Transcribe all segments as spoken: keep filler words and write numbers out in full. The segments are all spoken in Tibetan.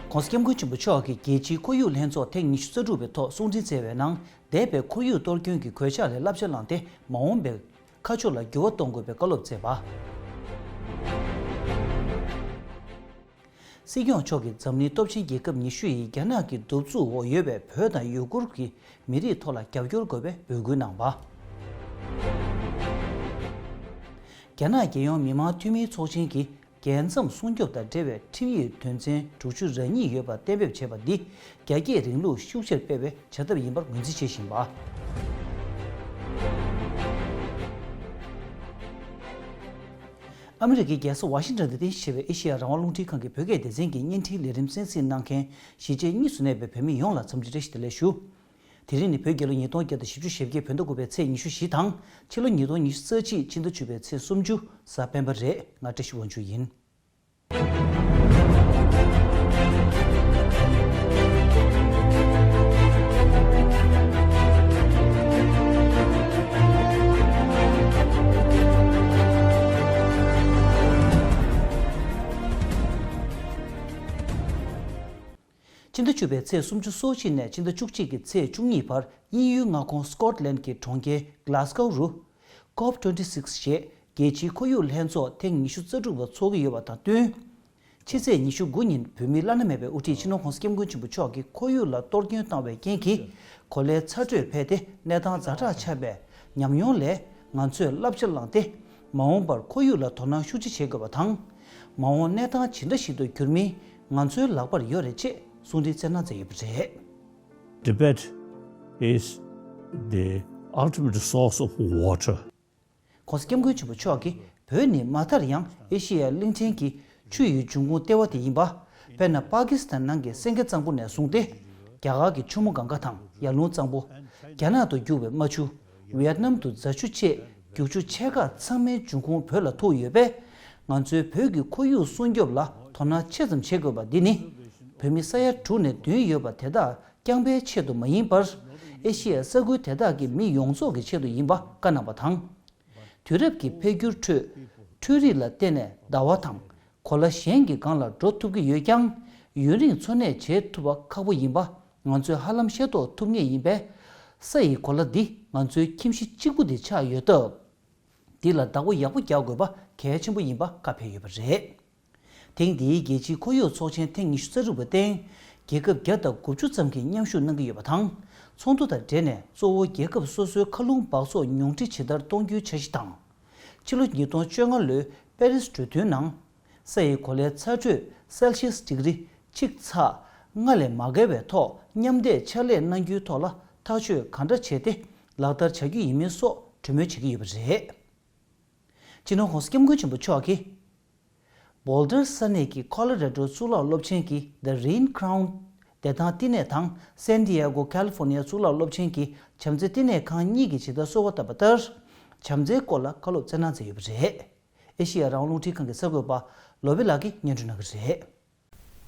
༸གོང་ས་༸སྐྱབས་མགོན་ཆེན་པོ་མཆོག་གིས་རྒྱལ་སྤྱིའི་ཁོར་ཡུག་ལྷན་ཚོགས་ཐེངས་ཉི་ཤུ་རྩ་དྲུག་པའི་ཐོག་གསུང་འཕྲིན་བསྩལ་བའི་ནང་། འདས་པའི་ཁོར་ཡུག་གཏོར་སྐྱོན་གྱི་གོད་ཆག་ལས་བསླབ་བྱ་བླངས་ཏེ། མ་འོངས་པའི་ཁ་ཕྱོགས་ལ་འགྱུར་བ་གཏོང་དགོས་པའི་བཀའ་སློབ་སྩལ་བ། སྲིད་སྐྱོང་མཆོག་གིས་འཛམ་གླིང་སྟོབས་ཆེན་རྒྱལ་ཁབ་ཉི་ཤུ་ཡིས་རྒྱ་ནག་གི་གདུག་རྩུབ་འོག་ཡོད་པའི་བོད་དང་ཡུ་གུར་གྱི་མི་རིགས་ཐོག་ལ་རྒྱབ་སྐྱོར་དགོས་པའི་འབོད་སྐུལ་གནང་བ། རྒྱ་ནག་རྒྱལ་ཡོངས་མི་དམངས་འཐུས་མིའི་ཚོགས་ཆེན་གྱིས། རྒྱལ་མཚམས་སྲུང་སྐྱོབ་དང་འབྲེལ་བའི་ཁྲིམས་ཡིག་དོན་ཚན་དྲུག་ཅུ་རེ་གཉིས་ཡོད་པ་གཏན་འབེབས་བྱས་པ་འདི། རྒྱ་སྐྱེད་རིང་ལུགས་ཤུགས་ཆེར་སྤེལ་བའི་བྱ་ཐབས་ཡིན་པར་ངོས་འཛིན་བྱེད་བཞིན་པ། ཨ་མི་རི་ཀའི་རྒྱལ་ས་ཝ་ཤིང་ཊོན་དུ་རྟེན་གཞི་བྱས་པའི་ཨེ་ཤེ་ཡ་རང་དབང་རླུང་འཕྲིན་ཁང་གི་བོད་སྐད་སྡེ་ཚན་གྱི་བརྙན་འཕྲིན་ལས་རིམ་གསན་གཟིགས་གནང་མཁན་གཞིས་བྱེས་གཉིས་སུ་གནས་པའི་བོད་མི་ཡོངས་ལ་འཚམས་འདྲི་བཀྲ་ཤིས་བདེ་ལེགས་ཞུ། དེ་རིང་ནི་བོད་རྒྱལ་ལོ་ཉིས་སྟོང་བརྒྱ་དང་བཞི་བཅུ་ཞེ་བརྒྱད་བོད་ཟླ་དགུ་པའི་ཚེས་ཉི་ཤུ་བཞི་དང་། ཕྱི་ལོ་ཉིས་སྟོང་ཉི་ཤུ་རྩ་གཅིག་ཕྱི་ཟླ་བཅུ་པའི་ཚེས་སུམ་ཅུ་གཟའ་སྤེན་པ་རེད། ང་བཀྲ་ཤིས་དབང་ཕྱུག་ཡིན། ཕྱི་ཟླ་བཅུ་པའི་ཚེས་སུམ་ཅུ་སོ་གཅིག་ནས་ཕྱི་ཟླ་བཅུ་གཅིག་གི་ཚེས་བཅུ་གཉིས་བར་དབྱིན་ཡུལ་མངའ་ཁོངས་སི་ཀོཊ་ལན་གྱི་གྲོང་ཁྱེར་གྷ་ལཱ་སི་ཀོ་རུ། ཀོབ་ཊུ་ཝེན་ཊི་སིག་ཞེས་རྒྱལ་སྤྱིའི་ཁོར་ཡུག་ལྷན་ཚོགས་ཐེངས་ཉི་ཤུ་རྩ་དྲུག་པ་འཚོགས་ཀྱི་ཡོད་པ་དང་བསྟུན། ཕྱི་ཚེས་ཉི་ཤུ་དགུ་ཉིན་བོད་མིའི་བླ་ན་མེད་པའི་དབུ་ཁྲིད་སྤྱི་ནོར་༸གོང་ས་༸སྐྱབས་མགོན་ཆེན་པོ་མཆོག་གིས་ཁོར་ཡུག་ལ་གཏོར་སྐྱོན་བཏང་བའི་རྐྱེན་གྱིས་གོ་ལའི་ཚ་དྲོད་འཕེལ་ཏེ་གནས་སྟངས་ཛ་དྲག་ཆགས་པའི་ཉམས་མྱོང་ལས་ང་ཚོས་བསླབ་བྱ་བླངས་ཏེ། མ་འོངས་པར་ཁོར་ཡུག་ལ་དོ་སྣང་ཤུགས་ཆེ་བྱེད་དགོས་པ་དང་། མ་འོངས་གནས་སྟངས་ཇི་འདྲ་ཞིག་ཏུ་འགྱུར་མིན་ང་ཚོའི་ལག་པར་ཡོད་རེད་ཅེས་གསུང་འཕྲིན་བསྩལ་གནང་མཛད་ཡོད་པ་རེད། Tibet is the ultimate source of water. ༸གོང་ས་༸སྐྱབས་མགོན་ཆེན་པོ་མཆོག་གིས་བོད་ནི་མ་མཐར་ཡང་ཨེ་ཤེ་ཡ་གླིང་ཕྲན་གྱི་ཆུ་ཡི་འབྱུང་ཁུངས་ལྟེ་བ་དེ་ཡིན་པ། དཔེར་ན་པ་ཀི་སི་ཐན་ནང་གི་སེང་གེ་གཙང་པོ་ནས་བཟུང་སྟེ། རྒྱ་གར་གྱི་ཆུ་མོ་གངྒཱ་དང་ཡར་ཀླུང་གཙང་པོ། རྒྱ་ནག་ཏུ་རྒྱུག་པའི་རྨ་ཆུ། ཝི་ཡེད་ནམ་དུ་རྫ་ཆུ་བཅས་རྒྱུག་ཆུ་ཆེ་ཁག་ཚང་མའི་འབྱུང་ཁུངས་བོད་ལ་ཐུག་ཡོད་པས། ང་ཚོའི་བོད་ཀྱི་ཁོར་ཡུག་སྲུང་སྐྱོབ་ལ་དོ་སྣང་ཆེ་ཙམ་བྱེད་དགོས་པ་འདི་ནི། བོད་མི་ས་ཡ་དྲུག་ནས་བདུན་ཡོད་པ་དེ་དག་རྐྱང་པའི་ཆེད་དུ་མ་ཡིན་པར། ཨེ་ཤེ་ཡའི་ས་ཁུལ་དེ་དག་གི་མི་ཡོངས་རྫོགས་ཀྱི་ཆེད་དུ་ཡིན་པ་བཀའ་གནང་བ་དང་། དུས་རབས་ཀྱི་འཕེལ་འགྱུར་ཁྲོད། འཕྲུལ་རིག་ལ་བརྟེན་ནས་ཟླ་བ་དང་གོ་ལ་གཞན་གྱི་སྒང་ལ་འགྲོ་ཐུབ་ཀྱི་ཡོད་ཀྱང་། ཡུན་རིང་འཚོ་གནས་བྱེད་ཐུབ་པ་ཁག་པོ་ཡིན་པ་ང་ཚོས་ཧ་ལམ་ཤེས་རྟོགས་ཐུབ་ངེས་ཡིན་པས། ས་ཡི་གོ་ལ་འདི་ང་ཚོའི་ཁྱིམ་གཞི་གཅིག་པུ་དེ་ཆགས་ཡོད་སྟབས། འདི་ལ་བདག་པོ་ཡག་པོ་རྒྱག་དགོས་པ་གལ་ཆེན་པོ་ཡིན་པ་བཀའ་ཕེབས་ཡོད་པ་རེད། ཐེངས་འདིའི་རྒྱལ་སྤྱིའི་ཁོར་ཡུག་ཚོགས་ཆེན་ཐེངས་ཉི་ཤུ་རྩ་དྲུག་པ་སྟེང་། རྒྱལ་ཁབ་བརྒྱ་དང་དགུ་བཅུ་ཙམ་གྱིས་མཉམ་ཞུགས་གནང་གི་ཡོད་པ་དང་། ཚོགས་འདུ་དང་འབྲེལ་ནས་གཙོ་བོ་རྒྱལ་ཁབ་སོ་སོའི་མཁའ་རླུང་འབག་བཙོག་ཉུང་འཕྲི་ཇི་ལྟར་གཏོང་རྒྱུའི་འཆར་གཞི་དང་། ཕྱི་ལོ་ཉིས་སྟོང་བཅོ་ལྔ་ལོའི་པེ་རིས་གྲོས་མཐུན་ནང་། ས་ཡི་གོ་ལའི་ཚ་དྲོད་སེལ་ཤེས་ཌིག་རི་གཅིག་ཚེག་ལྔ་ལས་མ་བརྒལ་བའི་ཐོག་མཉམ་འདེགས་ཕྱག་ལས་གནང་རྒྱུའི་ཐོག་ལ་ཐག་གཅོད་གང་འདྲ་བྱས་ཏེ་ལག་བསྟར་བྱ་རྒྱུ་ཡིན་མིན་སོགས་གྲོས་མོལ་བྱེད་ཀྱི་ཡོད་པ་རེད། སྤྱི་ནོར་༸གོང་ས་༸སྐྱབས་མགོན་ཆེན་པོ་མཆོག་གིས། Boulder ས་གནས་ཀྱི་Colorado གཙུག་ལག་སློབ་ཆེན་གྱི་The Rain Crown བདེ་ཐང་བསྟི་གནས་དང་San Diego California གཙུག་ལག་སློབ་ཆེན་གྱི་བྱམས་བརྩེ་བསྟི་གནས་ཁང་གཉིས་ཀྱིས་ཇི་ལྟར་གསོལ་བ་བཏབ་པ་ལྟར། བྱམས་བརྩེའི་སྐོར་ལ་བཀའ་སློབ་སྩལ་གནང་མཛད་ཡོད་པ་རེད། ཨེ་ཤེ་ཡ་རང་དབང་རླུང་འཕྲིན་ཁང་གི་གསར་འགོད་པ་ལོ་བི་ལགས་ཀྱིས་སྙན་སྒྲོན་གནང་གི་རེད།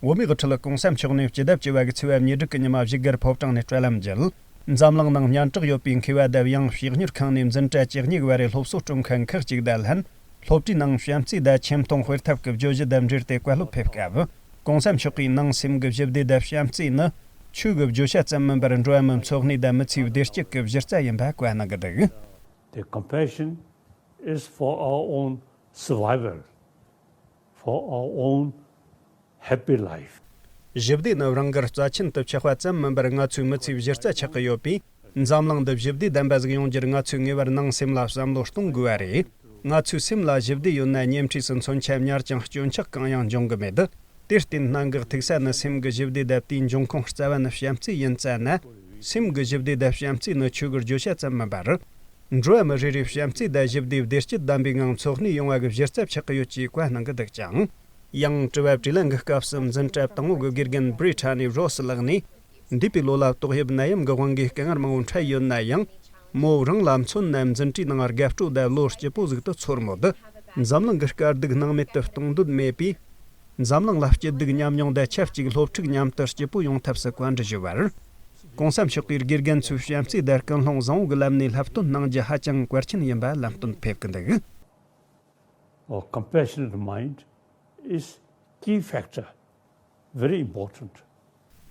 འོས་མིའི་དབུ་ཁྲིད་ལ་༸གོང་ས་མཆོག་ནས་སྤྱི་ཟླ་བཅུ་པ་གི་ཚེས་པ་ཉེར་དྲུག་གི་ཉི་མ་བཞུགས་སྒར་ཕོ་བྲང་ནས་སྤྲོ་ལམ་བརྒྱུད། འཛམ་གླིང་ནང་སྙན་གྲགས་ཡོད་པའི་མཁས་པ་དང་ཡང་བཤེས་གཉེར་ཁང་ནས་འཛིན་གྲྭ་བཅུ་གཉིས་བར་རེ་སློབ་གསོ་སྤྲོད་མཁན་ཁག་ཅིག་དང་ལྷན། སློབ་གྲྭའི་ནང་བྱམས་བརྩེ་དང་ཆེ་མཐོང་སྤེལ་ཐབས་ཀྱི་བརྗོད་གཞི་དང་འབྲེལ་ཏེ་བཀའ་སློབ་ཕེབས་སྐབས། ༸གོང་ས་མཆོག་གིས་ནང་སེམས་ཀྱི་ཞི་བདེ་དང་བྱམས་བརྩེ་ནི་ཆོས་ཀྱི་བརྗོད་བྱ་ཙམ་མིན་པར་འགྲོ་བ་མིའི་འཚོ་གནས་དང་མི་ཚེའི་བདེ་སྐྱིད་ཀྱི་གཞི་རྩ་ཡིན་པ་བཀའ་གནང་གི་འདུག། The compassion is for our own survival, for our own happy life. ཞི་བདེ་ནི་རང་དགར་རྩ་ཆེན་དུ་ཆགས་པ་ཙམ་མིན་པར་ང་ཚོའི་མི་ཚེའི་གཞི་རྩ་ཆགས་ཀྱི་ཡོད་པས། འཛམ་གླིང་འདི་ཞི་བདེ་ལྡན་པ་ཟིག་ཡོང་རྒྱུར་ང་ཚོས་ངེས་པར་ནང་སེམས་ལ་བསམ་བློ་གཏོང་དགོས་པ་རེད། ང་ཚོའི་སེམས་ལ་ཞི་བདེ་ཡོད་ན་བརྙས་འཕྲིས་སུ་མཚོན་ཆ་ཉར་ཀྱང་སྐྱོན་ཆག་གང་ཡང་འབྱུང་གི་མེད། དེར་བརྟེན་གནད་འགག་ཐུག་ས་ནི་སེམས་ཀྱི་ཞི་བདེ་དང་དེའི་འབྱུང་ཁུངས་རྩ་བ་ནི་བྱམས་བརྩེ་ཡིན་ཙང་ན། སེམས་ཀྱི་ཞི་བདེ་དང་བྱམས་བརྩེ་ནི་ཆོས་ཀྱི་བརྗོད་བྱ་ཙམ་མིན་པར། འགྲོ་བ་མི་རེ་རེས་བྱམས་བརྩེ་དང་ཞི་བདེའི་བདེ་སྐྱིད་ལྡན་པའི་ངང་འཚོ་གནས་ཡོང་བ་གི་གཞི་རྩ་ཆགས་ཀྱི་ཡོད་ཅེས་བཀའ་གནང་གི་འདུག་ཅིང་། ཡང་དྲི་བ་དྲིས་ལན་གྱི་སྐབས་སུ་འཛིན་གྲྭ་དང་པོ་གི་དགེ་རྒན་Brittany Ross ལགས་ནས། འདས་པའི་ལོ་ལ་ཏོག་དབྱིབས་ནད་ཡམས་ཀྱི་དབང་གིས་དཀའ་ངལ་མང་པོ་འཕྲད་ཡོད་ན་ཡང་། མོ་རང་ལ་མཚོན་ན་འཛིན་གྲྭའི་ནང་དགའ་སྤྲོ་དང་བློ་སྐྱིད་པོ་ཟིག་ཏུ་ཚོར་མོད། འཛམ་གླིང་གི་དཀའ་སྡུག་སྣང་མེད་དུ་གཏོང་འདོད་མེད་པས། འཛམ་གླིང་ལ་སྐྱིད་སྡུག་མཉམ་མྱོང་དང་ཆབས་ཅིག་སློབ་ཕྲུག་མཉམ་དུ་སྐྱིད་པོ་ཡོང་ཐབས་སུ་བཀའ་འདྲི་ཞུས་པར། ༸གོང་ས་མཆོག་གིས་དགེ་རྒན་ཚོའི་བྱམས་བརྩེ་དང་ཀུན་སློང་བཟང་བོ་གི་ལམ་ནས་སློབ་སྟོན་གནང་རྒྱུ་ཧ་ཅང་གལ་ཆེན་ཡིན་པ་ལམ་སྟོན་ཕེབས་ཀྱི་འདུག། A compassionate mind is key factor Very important.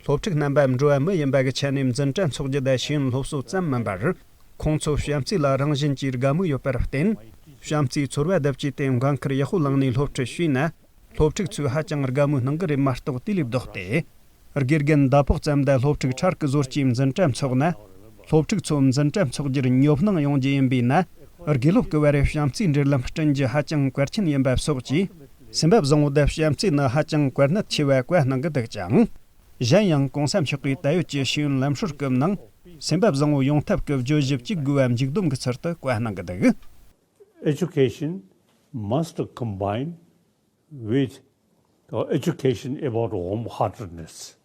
སློབ་ཕྲུག་རྣམ་པ་འགྲོ་བ་མི་ཡིན་པ་གི་ཆ་ནས་འཛིན་གྲྭ་འཚོགས་རྒྱུ་དང་ཤེས་ཡོན་སློབ་གསོ་ཙམ་མིན་པར། ཁོང་ཚོ་བྱམས་བརྩེ་ལ་རང་བཞིན་གྱིས་དགའ་མོས་ཡོད་པར་བརྟེན། བྱམས་བརྩེའི་ཚོར་བ་བརྡབ་ཀྱིས་དེ་འགན་ཁུར་ཡག་པོ་བླངས་ནས་སློབ་ཁྲིད་བྱས་ན། སློབ་ཕྲུག་ཚོས་ཧ་ཅང་དགའ་མོས་གནང་གི་རེད་མ་གཏོགས། དེ་ལས་ལྡོག་སྟེ། དགེ་རྒན་ཟླ་ཕོགས་ཙམ་དང་སློབ་ཕྲུག་ཕྲག་གི་ཟོར་གྱིས་འཛིན་གྲྭ་འཚོགས་ན། སློབ་ཕྲུག་ཚོ་འཛིན་གྲྭ་འཚོགས་རྒྱུར་ཉོབ་སྣང་ཡོང་རྒྱུ་ཡིན་པས་ན། དགེ་སློབ་ཀྱི་བར་བྱམས་བརྩེའི་འབྲེལ་ལམ་བསྐྲུན་རྒྱུ་ཧ་ཅང་གལ་ཆེན་ཡིན་པ་སོགས་ཀྱིས། སེམས་པ་བཟང་བོ་དང་བྱམས་བརྩེ་ནི་ཧ་ཅང་གལ་གནད་ཆེ་བ་བཀའ་གནང་གི་འདུག་ཅིང་། གཞན་ཡང་གོང་ས་མཆོག་གིས་ད་ཡོད་ཀྱི་ཤེས་ཡོན་ལམ་སྲོལ་སྐབས་ནང་སེམས་པ་བཟང་བོ་ཡོང་ཐབས་ཀྱི་བརྗོད་གཞི་གཅིག་དགོས་པ་མཇུག་བསྡོམས་ཀྱི་ཚུལ་དུ་བཀའ་གནང་གི་འདུག Education must combine with uh, education about warm heartedness.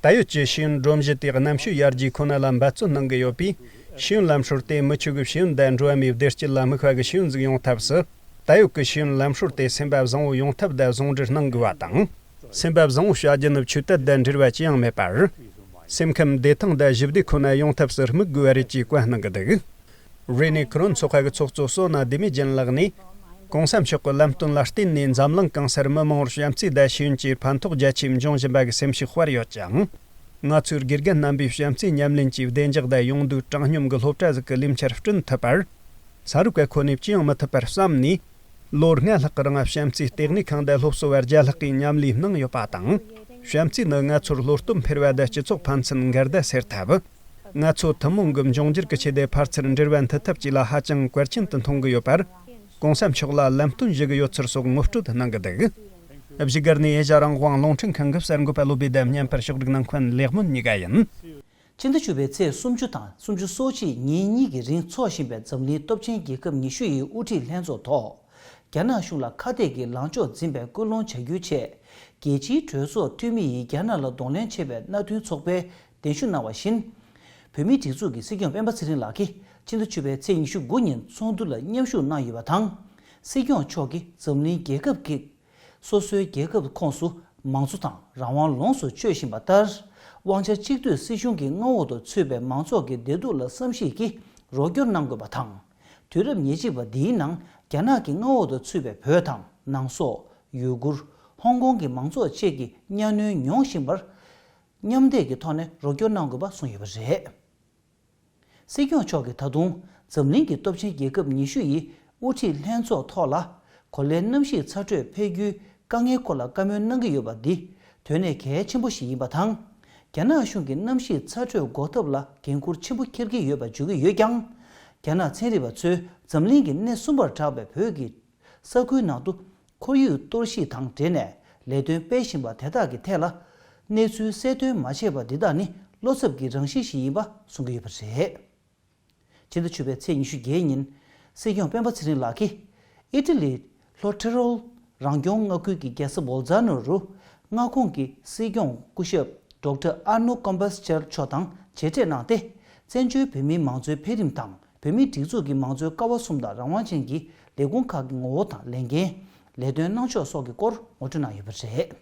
ད་ཡོད་ཀྱི་ཤེས་ཡོན་སྒྲོམ་གཞི་དེ་རྣམ་དཔྱོད་ཡར་རྒྱས་ཁོ་ན་ལ་འབད་བརྩོན་གནང་གི་ཡོད་པས། ཤེས་ཡོན་ལམ་སྲོལ་དེ་མི་ཆོས་ཀྱི་ཤེས་ཡོན་དང་འགྲོ་བ་མིའི་བདེ་སྐྱིད་ལ་དམིགས་པ་གི་ཤེས་ཡོན་ཟིག་ཡོང་ཐབས་སུ། ད་ཡོད་ཀྱི་ཤེས་ཡོན་ལམ་སྲོལ་དེ་སེམས་པ་བཟང་བོ་ཡོང་ཐབས་དང་ཟུང་འབྲེལ་གནང་དགོས་པ་དང་། སེམས་པ་བཟང་བོ་བྱ་རྒྱུ་ནི་ཆོས་དད་དང་འབྲེལ་བ་ཅི་ཡང་མེད་པར། སེམས་ཁམས་བདེ་ཐང་དང་ཞི་བདེ་ཁོ་ན་ཡོང་ཐབས་སུ་དམིགས་དགོས་པ་རེད་ཅེས་བཀའ་གནང་གི་འདུག་རེ་ནི་ཁི་རོན་ཚོགས་པ་གི་ཚོགས་གཙོ་སོ་ན་བདེ་མེད་ཅན་ལགས་ནས། གོང་ས་མཆོག་གི་ལམ་སྟོན་ལ་བརྟེན་ནས་འཛམ་གླིང་གང་སར་མི་མང་བོར་བྱམས་བརྩེ་དང་ཤེས་ཡོན་གྱི་ཕན་ཐོགས་རྒྱ་ཆེ་འབྱུང་བཞིན་པ་གི་སེམས་ཤུགས་སྤར་ཡོད་ཅིང་། ང་ཚོའི་དགེ་རྒན་རྣམ་པས་བྱམས་བརྩེའི་ཉམས་ལེན་གྱི་བདེ་འཇགས་དང་ཡོང་སྡུག་དྲང་སྙོམས་ཀྱི་སློབ་གྲྭ་ཟིག་གི་ལས་འཆར་བསྐྲུན་ཐུབ་པར། ས་རུབ་ཀ་ཁོ་ནས་ཅི་ཡང་མི་ཐུབ་པར་བསམ་ནས། ལོ་ལྔ་ལྷག་གི་རིང་བྱམས་བརྩེའི་ལྟེ་གནས་ཁང་དང་སློབ་གསོ་བ་བརྒྱ་ལྷག་གིས་མཉམ་ལས་གནང་ཡོད་པ་དང་། བྱམས་བརྩེ་ནི་ང་ཚོར་བློ་སྟོབས་འཕེལ་བ་དང་སྤྱི་ཚོགས་ཕན་ཚུན་འགལ་ཟླ་སེལ་ཐབས། ང་ཚོ་ཐུན་མོང་གི་འབྱུང་འགྱུར་གྱི་ཆེད་དུ་ཕར་ཚུར་འབྲེལ་བ་མཐུད་ཐབས་བཅས་ལ་ཧ་ཅང་གལ་ཆེན་དུ་མཐོང་གི་ཡོད་པར། གོང་ས་མཆོག་ལ་ལམ་སྟོན་ཞུ་གི་ཡོད་ཚུལ་སོགས་ངོ་སྤྲོད་གནང་གི་འདུག་བཞུགས་སྒར་ནས་ཨེ་ཤ་རང་དབང་རླུང་འཕྲིན་ཁང་གི་གསར་འགོད་པ་བློ་བྷེ་དང་བརྙན་པར་ཕྱོགས་སྒྲིག་གནང་མཁན་ལེགས་སྨོན་གཉིས་ཀ་ཡིན། ཕྱི་ཟླ་བཅུ་པའི་ཚེས་སུམ་ཅུ་དང་སུམ་ཅུ་སོ་གཅིག་ཉིན་གཉིས་ཀྱི་རིང་འཚོགས་བཞིན་པའི་འཛམ་གླིང་སྟོབས་ཆེན་རྒྱལ་ཁབ་ཉི་ཤུ་ཡི་དབུ་ཁྲིད་ལྷན་ཚོགས་ཐོག་རྒྱ་ནག་གཞུང་ལ་ཁ་གཏད་ཀྱི་ལངས་ཕྱོགས་འཛིན་པའི་སྐུལ་སློང་བྱ་རྒྱུའི་ཆེད། རྒྱལ་སྤྱིའི་གྲོས་ཚོགས་འཐུས་མི་ཡིས་རྒྱ་ནག་ལ་གདོང་ལེན་བྱེད་པའི་མནའ་མཐུན་ཚོགས་པས་གདན་ཞུ་གནང་བ་བཞིན། བོད་མིའི་སྒྲིག་འཛུགས་ཀྱི་སྲིད་སྐྱོང་སྤེན་པ་ཚེ་རིང་ལགས་ཀྱིས་ཕྱི་ཟླ་བཅུ་པའི་ཚེས་ཉི་ཤུ་དགུ་ཉིན་ཚོགས་འདུ་ལ་མཉམ་ཞུགས་གནང་ཡོད་པ་དང་། སྲིད་སྐྱོང་མཆོག་གིས་འཛམ་གླིང་རྒྱལ་ཁབ་ཀྱིས་སོ་སོའི་རྒྱལ་ཁབ་ཁོངས་སུ་མང་གཙོ་དང་རང་དབང་ལོངས་སུ་སྤྱོད་བཞིན་པ་ལྟར། དབང་ཆ་གཅིག་སྡུད་སྲིད་གཞུང་གི་མངའ་འོག་ཏུ་ཚུད་པའི་མང་ཚོགས་ཀྱི་བདེ་སྡུག་ལ་བསམ་ཤེས་ཀྱིས་རོགས་སྐྱོར་གནང་དགོས་པ་དང་། དུས་རབས་ཉེར་གཅིག་པ་འདིའི་ནང་རྒྱ་ནག་གི་མངའ་འོག་ཏུ་ཚུད་པའི་བོད་དང་ནང་སོག་ཡུ་གུར། ཧོང་ཀོང་གི་མང་ཚོགས་བཅས་ཀྱི་གཉའ་གནོན་མྱོང་བཞིན་པར། མཉམ་འདེགས་ཀྱི་ཐོག་ནས་རོགས་སྐྱོར་གནང་དགོས་པ་གསུངས་ཡོད་པ་རེད། སྲིད་སྐྱོང་མཆོག་གིས་ད་དུང་འཛམ་གླིང་གི་སྟོབས་ཆེན་རྒྱལ་ཁབ་ཉི་ཤུ་ཡི་དབུ་ཁྲིད་ལྷན་ཚོགས་ཐོག་ལ་གོ་ལའི་གནམ་གཤིས་ཚ་དྲོད་འཕེལ་རྒྱུའི་དཀའ་ངལ་སྐོར་ལ་བཀའ་མོལ་གནང་གི་ཡོད་པ་འདི་དོན་གནད་གལ་ཆེན་པོ་ཞིག་ཡིན་པ་དང་། རྒྱ་ནག་གཞུང་གིས་གནམ་གཤིས་ཚ་དྲོད་འགོག་ཐབས་ལ་འགན་ཁུར་ཆེན་པོ་འཁྱེར་གྱི་ཡོད་པ་བརྗོད་ཀྱི་ཡོད་ཀྱང་། རྒྱ་ནག་ཚན་རིག་པ་ཚོས་འཛམ་གླིང་གི་སྣེ་གསུམ་པར་གྲགས་པའི་བོད་ཀྱི་ས་ཁུལ་ནང་དུ་ཁོར་ཡུག་གཏོར་བཤིག་དང་འབྲེལ་ནས་ལས་དོན་སྤེལ་བཞིན་པ་དེ་དག་གི་ཐད་ལ་གནས་ཚུལ་གསལ་སྟོན་མ་བྱས་པ་འདི་དག་ནི་བློ་འཚབ་ཀྱི་རང་བཞིན་ཞིག་ཡིན་པ་གསུང་གི་ཡོད་པ་རེད། ཕྱི་ཟླ་བཅུ་པའི་ཚེས་ཉི་ཤུ་བརྒྱད་ཉིན་སྲིད་སྐྱོང་སྤེན་པ་ཚེ་རིང་ལགས་ཀྱིས་ཨི་ཊ་ལི་ལྷོ་ཊི་རོལ་རང་སྐྱོང་མངའ་ཁུལ་གྱི་རྒྱལ་ས་བོལ་ཛ་ནོ་རུ་མངའ་ཁོངས་ཀྱི་སྲིད་སྐྱོང་སྐུ་ཞབས་ཌོག་ཊར་ཨར་ནོ་ཀོམ་པས་ཅར་མཆོག་དང་མཇལ་འཕྲད་གནང་སྟེ། བཙན་བྱོལ་བོད་མིའི་མང་གཙོའི་འཕེལ་རིམ་དང་། བོད་མིའི་སྒྲིག་འཛུགས་ཀྱི་མང་གཙོའི་ཀ་བ་གསུམ་དང་རང་དབང་ཅན་གྱི་ལས་ཁུངས་ཁག་གི་ངོ་བོ་དང་ལས་འགན། ལས་དོན་གནང་ཕྱོགས་སོགས་ཀྱི་སྐོར་ངོ་སྤྲོད་གནང་ཡོད་པ་རེད།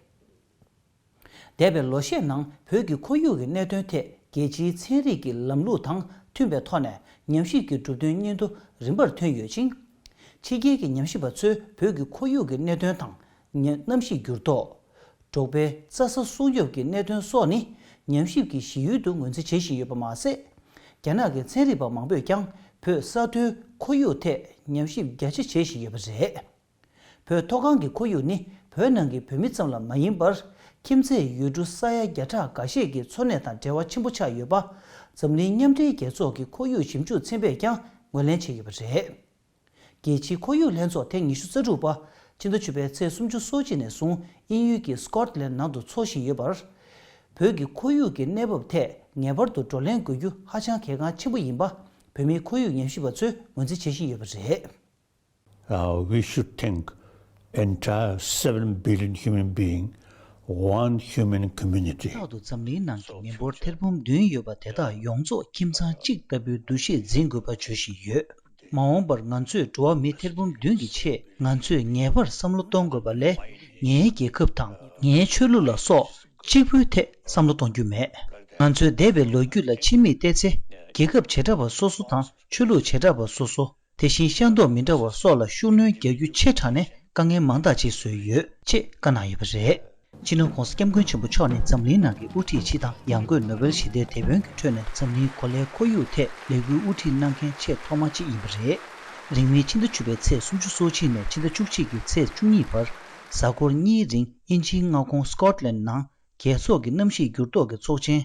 འདས་པའི་ལོ་ཤས་ནང་བོད་ཀྱི་ཁོར་ཡུག་གི་གནད་དོན་ཐད་རྒྱལ་སྤྱིའི་ཚན་རིག་གི་ལམ་ལུགས་དང་མཐུན་པའི་ཐོག་ནས་ཉམས་ཞིབ་ཀྱི་གྲུབ་དོན་སྙིང་བསྡུས་རིམ་པར་ཐོན་ཡོད་ཅིང་། ཕྱི་རྒྱལ་གྱི་ཉམས་ཞིབ་པ་ཚོས་བོད་ཀྱི་ཁོར་ཡུག་གི་གནད་དོན་དང་། གནམ་གཤིས་འགྱུར་ལྡོག་འབྲོག་པའི་རྩྭ་ས་སྲུང་སྐྱོབ་ཀྱི་གནད་དོན་སོགས་ནི་ཉམས་ཞིབ་ཀྱི་གཞི་ཡུལ་དུ་ངོས་འཛིན་བྱེད་བཞིན་ཡོད་པ་མ་ཟད། རྒྱ་ནག་གི་ཚན་རིག་པ་མང་པོས་ཀྱང་བོད་ས་མཐོའི་ཁོར་ཡུག་ཐད་ཉམས་ཞིབ་རྒྱ་ཆེ་བྱེད་བཞིན་ཡོད་པ་རེད། བོད་མཐོ་སྒང་གི་ཁོར་ཡུག་ནི་བོད་ནང་གི་བོད་མི་ཙམ་ལ་མ་ཡིན་པར། ཁྱིམ་མཚེས་ཡུལ་གྲུ་ས་ཡ་བརྒྱ་ཕྲག་འགའ་ཤས་ཀྱི་འཚོ་གནས་དང་འབྲེལ་བ་ཆེན་པོ་ཆགས་ཡོད་པ། འཛམ་གླིང་མཉམ་འབྲེལ་རྒྱལ་ཚོགས་ཀྱི་ཁོར་ཡུག་ཞིབ་འཇུག་ཚན་པས་ཀྱང་ངོས་ལེན་བྱས་ཡོད་པ་རེད། རྒྱལ་སྤྱིའི་ཁོར་ཡུག་ལྷན་ཚོགས་ཐེངས་ཉི་ཤུ་རྩ་དྲུག་པ་ཕྱི་ཟླ་བཅུ་པའི་ཚེས་སུམ་ཅུ་སོ་གཅིག་ནས་བཟུང་དབྱིན་ཡུལ་གྱི་སི་ཀོཊ་ལན་ནང་དུ་འཚོགས་བཞིན་ཡོད་པར། བོད་ཀྱི་ཁོར་ཡུག་གི་གནས་བབ་ཐད་ངེས་པར་དུ་བགྲོ་གླེང་དགོས་རྒྱུ་ཧ་ཅང་གལ་འགངས་ཆེན་པོ་ཡིན་པ་བོད་མིའི་ཁོར་ཡུག་ཉམས་ཞིབ་པ་ཚོས་ངོས་འཛིན་བྱེད་བཞིན་ཡོད་པ་རེད། Uh, we should think entire seven billion human being, one human community. རྟག་ཏུ་འཛམ་གླིང་ནང་གི་མི་འབོར་ཐེར་འབུམ་བདུན་ཡོད་པ་དེ་དག་ཡོངས་རྫོགས་ཁྱིམ་ཚང་གཅིག་ལྟ་བུའི་འདུ་ཤེས་འཛིན་དགོས་པ་བརྗོད་བཞིན་ཡོད། མ་འོངས་པར་ང་ཚོས་འགྲོ་བ་མི་ཐེར་འབུམ་བདུན་གྱི་ཆེད་ང་ཚོས་ངེས་པར་བསམ་བློ་གཏོང་དགོས་པ་ལས། ངའི་རྒྱལ་ཁབ་དང་ངའི་ཆོས་ལུགས་ལ་སོགས་གཅིག་པུའི་ཐད་བསམ་བློ་གཏོང་རྒྱུ་མེད། ང་ཚོས་འདས་པའི་ལོ་རྒྱུས་ལ་ཕྱི་མིག་བལྟས་ཚེ། རྒྱལ་ཁབ་བྱེ་བྲག་པ་སོ་སོ་དང་ཆོས་ལུགས་བྱེ་བྲག་པ་སོ་སོ། དེ་བཞིན་ཤ་མདོག་མི་འདྲ་བ་སོགས་ལ་ཤུགས་སྣོན་རྒྱག་རྒྱུ་ཆེ་དྲགས་ནས་དཀའ་ངལ་མང་དག་ཅིག་བཟོས་ཡོད་ཅེས་བཀའ་གནང་ཡོད་པ་རེད། སྤྱི་ནོར་༸གོང་ས་༸སྐྱབས་མགོན་ཆེན་པོ་མཆོག་ནི་འཛམ་གླིང་ནང་གི་དབུ་ཁྲིད་སྤྱི་དང་ཡང་སྒོས་ནོ་བེལ་ཞི་བདེའི་དེད་དཔོན་གྱི་ཁྲོད་ནས་འཛམ་གླིང་གོ་ལའི་ཁོར་ཡུག་ཐད་ལས་འགུལ་དབུ་ཁྲིད་གནང་མཁན་ཆེས་ཐོག་མ་གཅིག་ཡིན་པ་རེད། རིང་མིན་ཕྱི་ཟླ་བཅུ་པའི་ཚེས་སུམ་ཅུ་སོ་གཅིག་ནས་ཕྱི་ཟླ་བཅུ་གཅིག་གི་ཚེས་བཅུ་གཉིས་བར་གཟའ་འཁོར་གཉིས་རིང་དབྱིན་ཇིའི་མངའ་ཁོངས་སི་ཀོཊ་ལན་ནང་རྒྱལ་ཚོགས་ཀྱི་གནམ་གཤིས་འགྱུར་ལྡོག་གི་ཚོགས་ཆེན་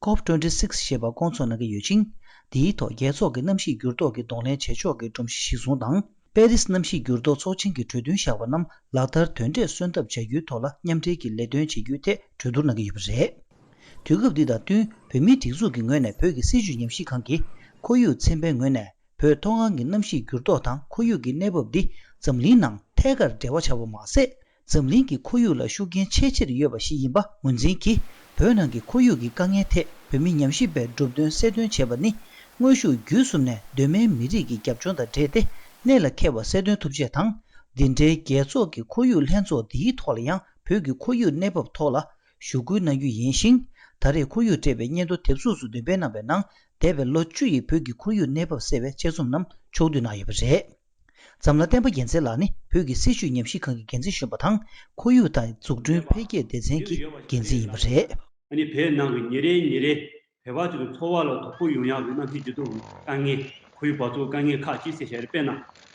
ཀོབ་ཊུ་ཝེན་ཊི་སིགས་ཞེས་པ་བསྐོང་ཚོགས་གནང་གི་ཡོད་ཅིང་། འདིའི་ཐོག་རྒྱལ་ཚོགས་ཀྱི་གནམ་གཤིས་འགྱུར་ལྡོག་གི་གདོང་ལེན་བྱེད་ཕྱོགས་ཀྱི་སྒྲོམ་གཞི་གཞིར་བཟུང་དང་། པེ་རིས་གནམ་གཤིས་འགྱུར་ལྡོག་ཚོགས་ཆེན་གྱི་གྲོས་མཐུན་བཞག་པ་རྣམས་ལག་བསྟར་དོན་འབྲས་སོན་ཐབས་བྱ་རྒྱུའི་ཐོག་ལ་མཉམ་འབྲེལ་གྱིས་ལས་དོན་བྱེད་རྒྱུའི་ཐད་གྲོས་བསྡུར་གནང་གི་ཡོད་པ་རེད། དུས་སྐབས་འདི་དང་བསྟུན་བོད་མིའི་སྒྲིག་འཛུགས་ཀྱི་ངོས་ནས་བོད་ཀྱི་སྲིད་བྱུས་ཉམས་ཞིབ་ཁང་གིས་ཁོར་ཡུག་ཚན་པའི་ངོས་ནས་བོད་མཐོ་སྒང་གི་གནམ་གཤིས་འགྱུར་ལྡོག་དང་ཁོར་ཡུག་གི་གནས་བབ་འདི་འཛམ་གླིང་ནང་ཐད་ཀར་འབྲེལ་བ་ཆགས་པ་མ་ཟད། འཛམ་གླིང་གི་ཁོར་ཡུག་ལ་ཤུགས་རྐྱེན་ཆེས་ཆེར་ཡོད་པ་ཞིག་ཡིན་པ་ངོས་འཛིན་གྱིས། བོད་ནང་གི་ཁོར་ཡུག་གི་དཀའ་ངལ་ཐད་བོད་མི་ཉམས་ཞིབ་པའི་གྲུབ་དོན་གསལ་སྟོན་བྱས་པ་ནི། དངོས་ཤུགས་བརྒྱུད་གསུམ་ནས་གདོད་མའི་མི་རིགས་ཀྱི་རྒྱབ་ལྗོངས་དང་འབྲེལ་ཏེ་གནད་ལ་འཁེལ་བ་གསལ་སྟོན་ཐུབ་ཆེད་དང་། འདི་འདྲའི་རྒྱལ་ཚོགས་ཀྱི་ཁོར་ཡུག་ལྷན་ཚོགས་འདིའི་ཐོག་ལ་ཡང་བོད་ཀྱི་ཁོར་ཡུག་གནས་བབ་ཐོག་ལ་ཞུ་སྐུལ་གནང་རྒྱུ་ཡིན་ཞིང་། ད་རེས་ཁོར་ཡུག་སྤྲད་པའི་སྙན་ཐོ་དེབ་གཟུགས་སུ་འདོན་སྤེལ་གནང་བའི་ནང་། འདས་པའི་ལོ་བཅུ་ཡི་བོད་ཀྱི་ཁོར་ཡུག་གནས་བབ་གསལ་བའི་ཆེད་རྩོམ་རྣམས་ཕྱོགས་བསྡུས་གནང་ཡོད་པ་རེད། འཛམ་ལྷ་བསྟན་པ་རྒྱལ་མཚན་ལགས་ནི་བོད་ཀྱི་སྲིད་བྱུས་ཉམས་ཞིབ་ཁང་གི་འགན་འཛིན་གཞོན་པ་དང་། ཁོར་ཡུག་དང་འཛུགས་སྐྲུན་འཕེལ་རྒྱས་སྡེ་ཚན་གྱི་འགན་འཛིན་ཡིན་པ་རེད། ཨ་ནི་བོད་ནང་གི་ཉིན་རེ་ཉིན་རེ་བོད་པ་ཚོའི་འཚོ་བ་ལ་དོ་ཕོག་ཡོང་ཡག་གི་གནམ་གཤིས་འགྱུར་ལྡོག་གི་དཀའ་ངལ། ཁོར་ཡུག་འབག་བཙོག་དཀའ་ངལ་ཁག་ཅིག་ཟེར་བྱས་རེད། དཔེར་ན།